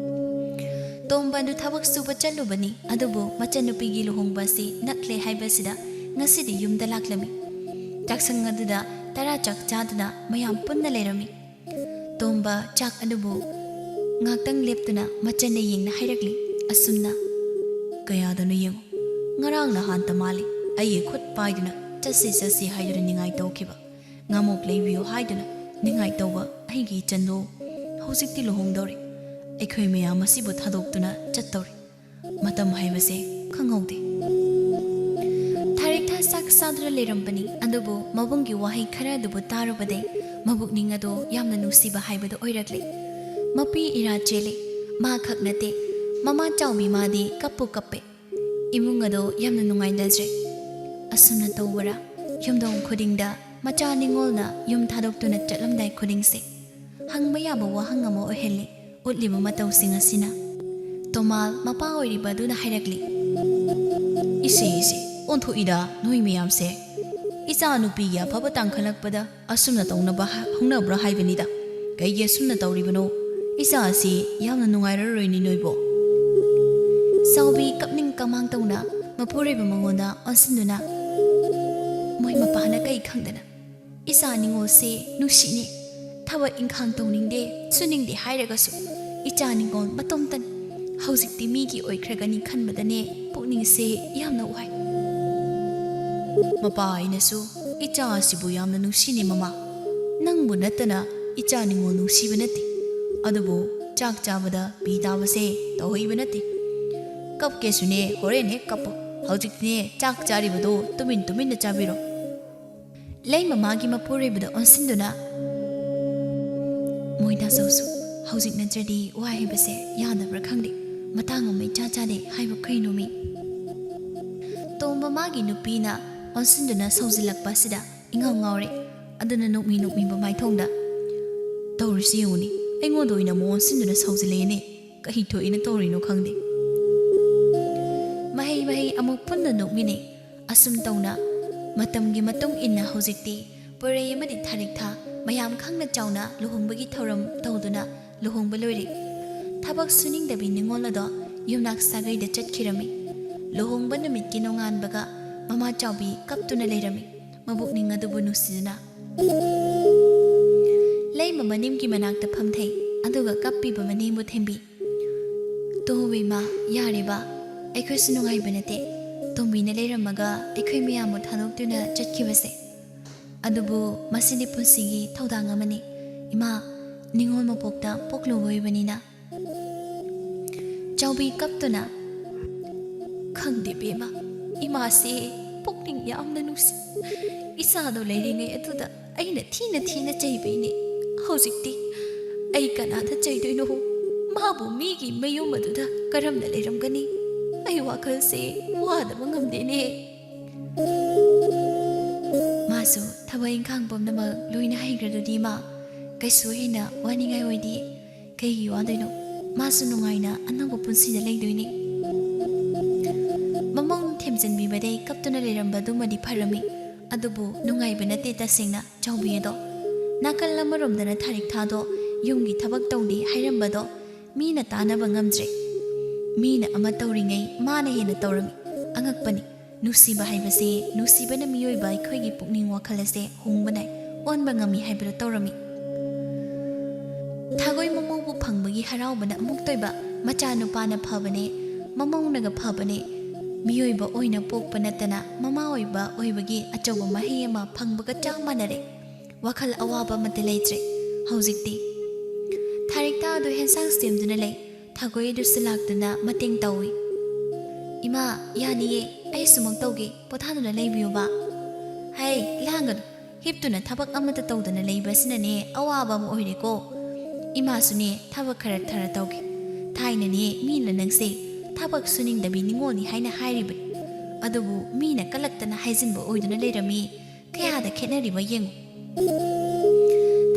ꯇꯣꯝꯕ ꯑꯗꯨ ꯊꯕꯛ ꯁꯨꯕ ꯆꯠꯂꯨꯕꯅꯤ, ꯑꯗꯨꯕꯨ ꯃꯆꯟꯅꯨꯄꯤꯒꯤ ꯂꯨꯍꯣꯡꯕ ꯑꯁꯤ ꯅꯛꯂꯦ ꯍꯥꯏꯕꯁꯤꯗ ꯉꯁꯤꯗꯤ ꯌꯨꯝꯗ ꯂꯥꯛꯂꯝꯃꯤ꯫ ꯆꯥꯛꯁꯪ ꯑꯗꯨꯗ ꯇꯔꯥ ꯆꯥꯛ ꯆꯥꯗꯨꯅ ꯃꯌꯥꯝ ꯄꯨꯟꯅ ꯂꯩꯔꯝꯃꯤ꯫ ꯇꯣꯝꯕ ꯆꯥꯛ ꯑꯗꯨꯕꯨ ꯉꯥꯛꯇꯪ ꯂꯦꯞꯇꯨꯅ ꯃꯆꯟꯅ ꯌꯦꯡꯅ ꯍꯥꯏꯔꯛꯂꯤ ꯑꯁꯨꯝꯅ, "ꯀꯌꯥꯗꯅꯣ ꯌꯦꯡꯉꯨ, ꯉꯔꯥꯡ ꯅꯍꯥꯟꯇ ꯃꯥꯜꯂꯤ ꯑꯩꯒꯤ ꯈꯨꯠ ꯄꯥꯏꯗꯨꯅ ꯆꯠꯁꯤ ꯆꯠꯁꯤ ꯍꯥꯏꯗꯨꯅ ꯅꯤꯡꯉꯥꯏ ꯇꯧꯈꯤꯕ, ꯉꯥꯃꯣꯛ ꯂꯩꯕꯤꯌꯨ ꯍꯥꯏꯗꯨꯅ ꯅꯤꯡꯉꯥꯏ ꯇꯧꯕ ꯑꯩꯒꯤ ꯏꯆꯟꯗꯣ ꯍꯧꯖꯤꯛꯇꯤ ꯂꯨꯍꯣꯡꯗꯧꯔꯦ꯫ ꯑꯩꯈꯣꯏ ꯃꯌꯥꯝ ꯑꯁꯤꯕꯨ ꯊꯥꯗꯣꯛꯇꯨꯅ ꯆꯠꯇꯧꯔꯦ꯫ ꯃꯇꯝ ꯍꯥꯏꯕꯁꯦ ꯈꯪꯍꯧꯗꯦ"꯫ ꯊꯥꯔꯤꯛꯊꯥ ꯆꯥꯛ ꯆꯥꯗꯨꯅ ꯂꯩꯔꯝꯕꯅꯤ, ꯑꯗꯨꯕꯨ ꯃꯕꯨꯡꯒꯤ ꯋꯥꯍꯩ ꯈꯔ ꯑꯗꯨꯕꯨ ꯇꯥꯔꯨꯕꯗꯩ ꯃꯕꯨꯛꯅꯤꯡ ꯑꯗꯣ ꯌꯥꯝꯅ ꯅꯨꯡꯁꯤꯕ ꯍꯥꯏꯕꯗꯨ ꯑꯣꯏꯔꯛꯂꯦ꯫ ꯃꯄꯤ ꯏꯔꯥ ꯆꯦꯜꯂꯦ꯫ ꯃꯥ ꯈꯛ ꯅꯠꯇꯦ, ꯃꯃꯥ ꯆꯥꯎꯕꯤ ꯃꯥꯗꯤ ꯀꯞꯄꯨ ꯀꯞꯄꯦ꯫ ꯏꯃꯨꯡ ꯑꯗꯣ ꯌꯥꯝꯅ ꯅꯨꯡꯉꯥꯏꯅꯗ꯭ꯔꯦ꯫ ꯑꯁꯨꯝꯅ ꯇꯧꯕꯔꯥ? ꯌꯨꯝꯊꯣꯡ ꯈꯨꯗꯤꯡꯗ ꯃꯆꯥ ꯅꯤꯉꯣꯜꯅ ꯌꯨꯝ ꯊꯥꯗꯣꯛꯇꯨꯅ ꯆꯠꯂꯝꯗꯥꯏ ꯈꯨꯗꯤꯡꯁꯦ ꯍꯪꯕ ꯌꯥꯕ ꯋꯥꯍꯪ ꯑꯃ ꯑꯣꯏꯍꯜꯂꯤ ꯎꯠꯂꯤꯕ ꯃꯇꯧꯁꯤꯡ ꯑꯁꯤꯅ꯫ ꯇꯣꯃꯥꯜ ꯃꯄꯥ ꯑꯣꯏꯔꯤꯕ ꯑꯗꯨꯅ ꯍꯥꯏꯔꯛꯂꯤ, "ꯏꯁꯦ, ꯏꯁꯦ, ꯑꯣꯟꯊꯣꯛꯏꯗ ꯅꯣꯏ ꯃꯌꯥꯝꯁꯦ꯫ ꯏꯆꯥ ꯅꯨꯄꯤꯒꯤ ꯑꯐꯕ ꯇꯥꯡꯈꯠꯂꯛꯄꯗ ꯑꯁꯨꯝꯅ ꯇꯧꯅꯕ ꯍ-, ꯍꯧꯅꯕ꯭ꯔꯥ ꯍꯥꯏꯕꯅꯤꯗ꯫ ꯀꯩꯒꯤ ꯑꯁꯨꯝꯅ ꯇꯧꯔꯤꯕꯅꯣ? ꯏꯆꯥ ꯑꯁꯤ ꯌꯥꯝꯅ ꯅꯨꯡꯉꯥꯏꯔꯔꯣꯏꯅꯤ ꯅꯣꯏꯕꯣ"꯫ ꯆꯥꯎꯕꯤ ꯀꯞꯅꯤꯡ ꯀꯃꯥꯡ ꯇꯧꯅ ꯃꯄꯨꯔꯣꯏꯕ ꯃꯉꯣꯟꯗ ꯑꯣꯟꯁꯤꯟꯗꯨꯅ, "ꯃꯣꯏ ꯃꯄꯥꯅ ꯀꯩ ꯈꯪꯗꯅ ꯏꯆꯥ ꯅꯤꯉꯣꯜꯁꯦ ꯅꯨꯡꯁꯤꯅꯤ, ꯊꯕꯛ ꯏꯪꯈꯥꯡ ꯇꯧꯅꯤꯡꯗꯦ, ꯁꯨꯅꯤꯡꯗꯦ ꯍꯥꯏꯔꯒꯁꯨ ꯏꯆꯥ ꯅꯤꯉꯣꯜ ꯃꯇꯣꯝꯇꯅꯤ꯫ ꯍꯧꯖꯤꯛꯇꯤ ꯃꯤꯒꯤ ꯑꯣꯏꯈ꯭ꯔꯒꯅꯤ ꯈꯟꯕꯗꯅꯦ ꯄꯨꯛꯅꯤꯡꯁꯦ ꯌꯥꯝꯅ ꯋꯥꯏ꯫ ꯃꯄꯥ ꯑꯩꯅꯁꯨ ꯏꯆꯥ ꯑꯁꯤꯕꯨ ꯌꯥꯝꯅ ꯅꯨꯡꯁꯤꯅꯦ ꯃꯃꯥ꯫ ꯅꯪꯕꯨ ꯅꯠꯇꯅ ꯏꯆꯥ ꯅꯤꯉꯣꯜ ꯅꯨꯡꯁꯤꯕ ꯅꯠꯇꯦ꯫ ꯑꯗꯨꯕꯨ ꯆꯥꯛ ꯆꯥꯕꯗ ꯄꯤ ꯇꯥꯕꯁꯦ ꯇꯧꯍꯩꯕ ꯅꯠꯇꯦ꯫ ꯀꯞꯀꯦꯁꯨꯅꯦ, ꯍꯣꯔꯦꯟ ꯍꯦꯛ ꯀꯞꯄꯣ꯫ ꯍꯧꯖꯤꯛꯇꯤꯅꯦ, ꯆꯥꯛ ꯆꯥꯔꯤꯕꯗꯣ ꯇꯨꯃꯤꯟ ꯇꯨꯃꯤꯟꯅ ꯆꯥꯕꯤꯔꯣ꯫ ꯂꯩꯃ ꯃꯥꯒꯤ ꯃꯄꯨꯔꯣꯏꯕꯗ ꯑꯣꯟꯁꯤꯟꯗꯨꯅ, "ꯃꯣꯏꯗꯥꯆꯧꯁꯨ, ꯍꯧꯖꯤꯛ ꯅꯠꯇ꯭ꯔꯗꯤ ꯋꯥ ꯍꯥꯏꯕꯁꯦ ꯌꯥꯗꯕ꯭ꯔꯥ ꯈꯪꯗꯦ꯫ ꯃꯇꯥꯡ ꯑꯃ ꯏꯆꯥ ꯆꯥꯗꯦ ꯍꯥꯏꯕ ꯀꯩꯅꯣꯃꯤ?" ꯇꯣꯝꯕ ꯃꯥꯒꯤ ꯅꯨꯄꯤꯅ ꯑꯣꯟꯁꯤꯟꯗꯨꯅ ꯁꯧꯖꯤꯜꯂꯛꯄ ꯑꯁꯤꯗ ꯏꯉꯥꯎ ꯉꯥꯎꯔꯦ꯫ ꯑꯗꯨꯅ ꯅꯣꯛꯃꯤ ꯅꯣꯛꯃꯤꯕ ꯃꯥꯏꯊꯣꯡꯗ, "ꯇꯧꯔꯤꯁꯤ ꯌꯦꯡꯉꯨꯅꯦ, ꯑꯩꯉꯣꯟꯗ ꯑꯣꯏꯅ ꯑꯃꯨꯛ ꯑꯣꯟꯁꯤꯟꯗꯨꯅ ꯁꯧꯖꯤꯜꯂꯛꯑꯦꯅꯦ꯫ ꯀꯩ ꯊꯣꯛꯏꯅ ꯇꯧꯔꯤꯅꯣ ꯈꯪꯗꯦ"꯫ ꯃꯍꯩ ꯃꯍꯩ ꯑꯃꯨꯛ ꯄꯨꯟꯅ ꯅꯣꯛꯃꯤꯟꯅꯩ꯫ ꯑꯁꯨꯝ ꯇꯧꯅ ꯃꯇꯝꯒꯤ ꯃꯇꯨꯡ ꯏꯟꯅ ꯍꯧꯖꯤꯛꯇꯤ ꯄꯣꯏꯔꯩ ꯑꯃꯗꯤ ꯊꯥꯔꯤꯛꯊꯥ ꯃꯌꯥꯝ ꯈꯪꯅ ꯆꯥꯎꯅ ꯂꯨꯍꯣꯡꯕꯒꯤ ꯊꯧꯔꯝ ꯇꯧꯗꯨꯅ ꯂꯨꯍꯣꯡꯕ ꯂꯣꯏꯔꯦ꯫ ꯊꯕꯛ ꯁꯨꯅꯤꯡꯗꯕꯤ ꯅꯤꯉꯣꯜ ꯑꯗꯣ ꯌꯨꯝꯅꯥꯛ ꯁꯥꯒꯩꯗ ꯆꯠꯈꯤꯔꯝꯃꯤ꯫ ꯂꯨꯍꯣꯡꯕ ꯅꯨꯃꯤꯠꯀꯤ ꯅꯣꯡꯉꯥꯟꯕꯒ ꯃꯃꯥ ꯆꯥꯎꯕꯤ ꯀꯞꯇꯨꯅ ꯂꯩꯔꯝꯃꯤ, ꯃꯕꯨꯛꯅꯤꯡ ꯑꯗꯨꯕꯨ ꯅꯨꯡꯁꯤꯗꯨꯅ꯫ ꯂꯩꯃ ꯃꯅꯦꯝꯒꯤ ꯃꯅꯥꯛꯇ ꯐꯝꯊꯩ, ꯑꯗꯨꯒ ꯀꯞꯄꯤꯕ ꯃꯅꯦꯝꯕꯨ ꯊꯦꯝꯕꯤ꯫ "ꯇꯣꯝꯕ ꯏꯃꯥ, ꯌꯥꯔꯦꯕ, ꯑꯩꯈꯣꯏꯁꯨ ꯅꯨꯡꯉꯥꯏꯕ ꯅꯠꯇꯦ꯫ ꯇꯣꯝꯕꯤꯅ ꯂꯩꯔꯝꯃꯒ ꯑꯩꯈꯣꯏ ꯃꯌꯥꯝꯕꯨ ꯊꯥꯗꯣꯛꯇꯨꯅ ꯆꯠꯈꯤꯕꯁꯦ꯫ ꯑꯗꯨꯕꯨ ꯃꯁꯤꯗꯤ ꯄꯨꯟꯁꯤꯒꯤ ꯊꯧꯗꯥꯡ ꯑꯃꯅꯤ꯫ ꯏꯃꯥ, ꯅꯤꯉꯣꯜ ꯃꯄꯣꯛꯇ ꯄꯣꯛꯂꯨꯕ ꯑꯣꯏꯕꯅꯤꯅ"꯫ ꯆꯥꯎꯕꯤ ꯀꯞꯇꯨꯅ, "ꯈꯪꯗꯦ ꯕꯦꯝꯃ, ꯏꯃꯥꯁꯦ ꯄꯨꯛꯅꯤꯡ ꯌꯥꯝꯅ ꯅꯨꯡꯁꯤ꯫ ꯏꯆꯥꯗꯣ ꯂꯩꯔꯤꯉꯩ ꯑꯗꯨꯗ ꯑꯩꯅ ꯊꯤꯅ ꯊꯤꯅ ꯆꯩꯕꯩꯅꯦ꯫ ꯍꯧꯖꯤꯛꯇꯤ ꯑꯩ ꯀꯅꯥꯗ ꯆꯩꯗꯣꯏꯅꯣ? ꯃꯥꯕꯨ ꯃꯤꯒꯤ ꯃꯌꯨꯝ ꯑꯗꯨꯗ ꯀꯔꯝꯅ ꯂꯩꯔꯝꯒꯅꯤ? ꯑꯩ ꯋꯥꯈꯜꯁꯦ ꯋꯥꯗꯕ ꯉꯝꯗꯦꯅꯦ"꯫ "ꯃꯥꯁꯨ ꯊꯕꯛ ꯏꯪꯈꯥꯡ ꯄꯨꯝꯅꯃꯛ ꯂꯣꯏꯅ ꯍꯩꯈ꯭ꯔꯗꯨꯗꯤ ꯏꯃꯥ, ꯀꯩꯁꯨ ꯍꯦꯟꯅ ꯋꯥꯅꯤꯡꯉꯥꯏ ꯑꯣꯏꯗꯦ꯫ ꯀꯩꯒꯤ ꯋꯥꯗꯣꯏꯅꯣ? ꯃꯥꯁꯨ ꯅꯨꯡꯉꯥꯏꯅ ꯑꯅꯧꯕ ꯄꯨꯟꯁꯤꯗ ꯂꯩꯗꯣꯏꯅꯤ"꯫ ꯃꯃꯧꯅ ꯊꯦꯝꯖꯤꯟꯕꯤꯕꯗꯩ ꯀꯞꯇꯨꯅ ꯂꯩꯔꯝꯕꯗꯨꯃꯗꯤ ꯐꯔꯝꯃꯤ, ꯑꯗꯨꯕꯨ ꯅꯨꯡꯉꯥꯏꯕ ꯅꯠꯇꯦ ꯇꯁꯦꯡꯅ ꯆꯥꯎꯕꯤ ꯑꯗꯣ꯫ ꯅꯥꯀꯜ ꯑꯃꯔꯣꯝꯗꯅ ꯊꯥꯔꯤꯛꯊꯥꯗꯣ ꯌꯨꯝꯒꯤ ꯊꯕꯛ ꯇꯧꯗꯦ ꯍꯥꯏꯔꯝꯕꯗꯣ ꯃꯤꯅ ꯇꯥꯅꯕ ꯉꯝꯗ꯭ꯔꯦ꯫ ꯃꯤꯅ ꯑꯃ ꯇꯧꯔꯤꯉꯩ ꯃꯥꯅ ꯍꯦꯟꯅ ꯇꯧꯔꯝꯃꯤ꯫ ꯑꯉꯛꯄꯅꯤ꯫ ꯅꯨꯡꯁꯤꯕ ꯍꯥꯏꯕꯁꯦ, ꯅꯨꯡꯁꯤꯕꯅ ꯃꯤꯑꯣꯏꯕ ꯑꯩꯈꯣꯏꯒꯤ ꯄꯨꯛꯅꯤꯡ ꯋꯥꯈꯜ ꯑꯁꯦ ꯍꯣꯡꯕ ꯅꯥꯏ, ꯑꯣꯟꯕ ꯉꯝꯃꯤ ꯍꯥꯏꯕꯗꯨ ꯇꯧꯔꯝꯃꯤ꯫ ꯊꯥꯒꯣꯏ ꯃꯃꯧꯕꯨ ꯐꯪꯕꯒꯤ ꯍꯔꯥꯎꯕꯅ ꯑꯃꯨꯛ ꯇꯣꯏꯕ꯫ ꯃꯆꯥꯅꯨꯄꯥꯅ ꯐꯕꯅꯦ, ꯃꯃꯧꯅꯒ ꯐꯕꯅꯦ꯫ ꯃꯤꯑꯣꯏꯕ ꯑꯣꯏꯅ ꯄꯣꯛꯄ ꯅꯠꯇꯅ ꯃꯃꯥ ꯑꯣꯏꯕ ꯑꯣꯏꯕꯒꯤ ꯑꯆꯧꯕ ꯃꯍꯩ ꯑꯃ ꯐꯪꯕꯒ ꯆꯞ ꯃꯥꯟꯅꯔꯦ꯫ ꯋꯥꯈꯜ ꯑꯋꯥꯕ ꯑꯃꯠꯇ ꯂꯩꯇ꯭ꯔꯦ ꯍꯧꯖꯤꯛꯇꯤ꯫ ꯊꯥꯔꯤꯛꯊꯥ ꯑꯗꯨ ꯍꯦꯟꯁꯥꯡ ꯁꯦꯝꯗꯨꯅ ꯂꯩ꯫ ꯊꯥꯒꯣꯏ ꯑꯗꯨꯁꯨ ꯂꯥꯛꯇꯨꯅ ꯃꯇꯦꯡ ꯇꯧꯏ꯫ "ꯏꯃꯥ, ꯌꯥꯅꯤꯌꯦ, ꯑꯩ ꯁꯨꯃꯛ ꯇꯧꯒꯦ, ꯄꯣꯊꯥꯗꯨꯅ ꯂꯩꯕꯤꯌꯨꯕ꯫" "ꯍꯩ, ꯂꯥꯡꯒꯅꯨ, ꯍꯤꯞꯇꯨꯅ ꯊꯕꯛ ꯑꯃꯠꯇ ꯇꯧꯗꯅ ꯂꯩꯕꯁꯤꯅꯅꯦ ꯑꯋꯥꯕ ꯑꯃ ꯑꯣꯏꯔꯦꯀꯣ꯫ ꯏꯃꯥꯁꯨꯅꯦ ꯊꯕꯛ ꯈꯔ ꯊꯔ ꯇꯧꯒꯦ꯫ ꯊꯥꯏꯅꯅꯦ ꯃꯤꯅ ꯅꯪꯁꯦ ꯊꯕꯛ ꯁꯨꯅꯤꯡꯗꯕꯤ ꯅꯤꯉꯣꯜꯅꯤ ꯍꯥꯏꯅ ꯍꯥꯏꯔꯤꯕꯅꯤ, ꯑꯗꯨꯕꯨ ꯃꯤꯅ ꯀꯂꯛꯇꯅ ꯍꯥꯏꯖꯤꯟꯕ ꯑꯣꯏꯗꯨꯅ ꯂꯩꯔꯝꯃꯤ꯫ ꯀꯌꯥꯗ ꯈꯦꯠꯅꯔꯤꯕ ꯌꯦꯡꯉꯨ꯫"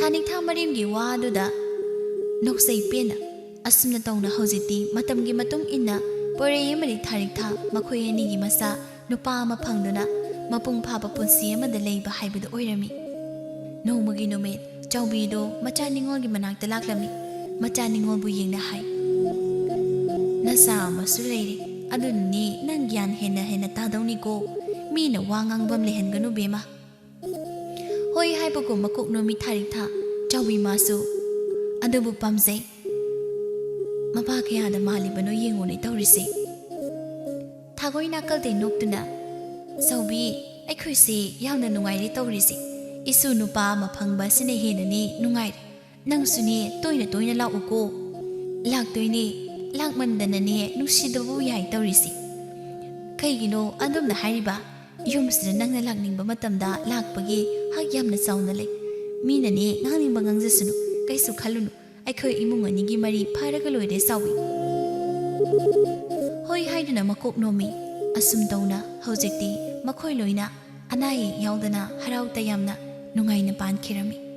ꯊꯥꯅꯤꯛꯊꯥ ꯃꯔꯤꯝꯒꯤ ꯋꯥꯗꯨꯗ ꯅꯣꯛꯆꯩ ꯄꯦꯟꯅ꯫ ꯑꯁꯨꯝꯅ ꯇꯧꯅ ꯍꯧꯖꯤꯛꯇꯤ ꯃꯇꯝꯒꯤ ꯃꯇꯨꯡ ꯏꯟꯅ ꯄꯣꯏꯔꯩ ꯑꯃꯗꯤ ꯊꯥꯔꯤꯛꯊꯥ ꯃꯈꯣꯏ ꯑꯅꯤꯒꯤ ꯃꯆꯥ ꯅꯨꯄꯥ ꯑꯃ ꯐꯪꯗꯨꯅ ꯃꯄꯨꯡ ꯐꯥꯕ ꯄꯨꯟꯁꯤ ꯑꯃꯗ ꯂꯩꯕ ꯍꯥꯏꯕꯗꯨ ꯑꯣꯏꯔꯝꯃꯤ꯫ ꯅꯣꯡꯃꯒꯤ ꯅꯨꯃꯤꯠ ꯆꯥꯎꯕꯤꯗꯨ ꯃꯆꯥ ꯅꯤꯉꯣꯜꯒꯤ ꯃꯅꯥꯛꯇ ꯂꯥꯛꯂꯝꯃꯤ꯫ ꯃꯆꯥ ꯅꯤꯉꯣꯜꯕꯨ ꯌꯦꯡꯅ ꯍꯥꯏ, "ꯅꯆꯥ ꯑꯃꯁꯨ ꯂꯩꯔꯦ, ꯑꯗꯨꯅꯅꯤ ꯅꯪ ꯒ꯭ꯌꯥꯟ ꯍꯦꯟꯅ ꯍꯦꯟꯅ ꯇꯥꯗꯧꯅꯤꯀꯣ꯫ ꯃꯤꯅ ꯋꯥ ꯉꯥꯡꯐꯝ ꯂꯩꯍꯟꯒꯅꯨ ꯕꯦꯝꯃ꯫" ꯍꯣꯏ ꯍꯥꯏꯕꯒꯨꯝ ꯃꯀꯣꯛ ꯅꯣꯝꯃꯤ ꯊꯥꯔꯤꯛꯊꯥ꯫ ꯆꯥꯎꯕꯤ ꯃꯥꯁꯨ ꯑꯗꯨꯕꯨ ꯄꯥꯝꯖꯩ꯫ ꯃꯄꯥ ꯀꯌꯥꯗ ꯃꯥꯜꯂꯤꯕꯅꯣ ꯌꯦꯡꯉꯨꯅꯦ ꯇꯧꯔꯤꯁꯦ꯫ ꯊꯥꯒꯣꯏ ꯅꯥꯀꯜꯗꯩ ꯅꯣꯛꯇꯨꯅ, "ꯆꯥꯎꯕꯤ, ꯑꯩꯈꯣꯏꯁꯦ ꯌꯥꯝꯅ ꯅꯨꯡꯉꯥꯏꯔꯦ ꯇꯧꯔꯤꯁꯦ꯫ ꯏꯁꯨ ꯅꯨꯄꯥ ꯑꯃ ꯐꯪꯕ ꯑꯁꯤꯅ ꯍꯦꯟꯅꯅꯤ ꯅꯨꯡꯉꯥꯏꯔꯦ꯫ ꯅꯪꯁꯨꯅꯦ ꯇꯣꯏꯅ ꯇꯣꯏꯅ ꯂꯥꯛꯎꯀꯣ꯫ ꯂꯥꯛꯇꯣꯏꯅꯦ, ꯂꯥꯛꯃꯟꯗꯅꯅꯦ ꯅꯨꯡꯁꯤꯗꯕꯕꯨ ꯌꯥꯏ ꯇꯧꯔꯤꯁꯦ꯫ ꯀꯩꯒꯤꯅꯣ ꯑꯗꯨꯝꯅ ꯍꯥꯏꯔꯤꯕ? ꯌꯨꯝꯁꯤꯗ ꯅꯪꯅ ꯂꯥꯛꯅꯤꯡꯕ ꯃꯇꯝꯗ ꯂꯥꯛꯄꯒꯤ ꯍꯛ ꯌꯥꯝꯅ ꯆꯥꯎꯅ ꯂꯩ꯫ ꯃꯤꯅꯅꯦ ꯉꯥꯡꯅꯤꯡꯕ ꯉꯥꯡꯖꯁꯅꯨ, ꯀꯩꯁꯨ ꯈꯜꯂꯨꯅꯨ꯫ ꯑꯩꯈꯣꯏ ꯏꯃꯨꯡ ꯑꯅꯤꯒꯤ ꯃꯔꯤ ꯐꯔꯒ ꯂꯣꯏꯔꯦ ꯆꯥꯎꯕꯤ꯫" ꯍꯣꯏ ꯍꯥꯏꯗꯨꯅ ꯃꯀꯣꯛ ꯅꯣꯝꯃꯤ꯫ ꯑꯁꯨꯝ ꯇꯧꯅ ꯍꯧꯖꯤꯛꯇꯤ ꯃꯈꯣꯏ ꯂꯣꯏꯅ ꯑꯅꯥ ꯑꯌꯦꯛ ꯌꯥꯎꯗꯅ ꯍꯔꯥꯎ ꯇꯌꯥꯝꯅ ꯅꯨꯡꯉꯥꯏꯅ ꯄꯥꯟꯈꯤꯔꯝꯃꯤ꯫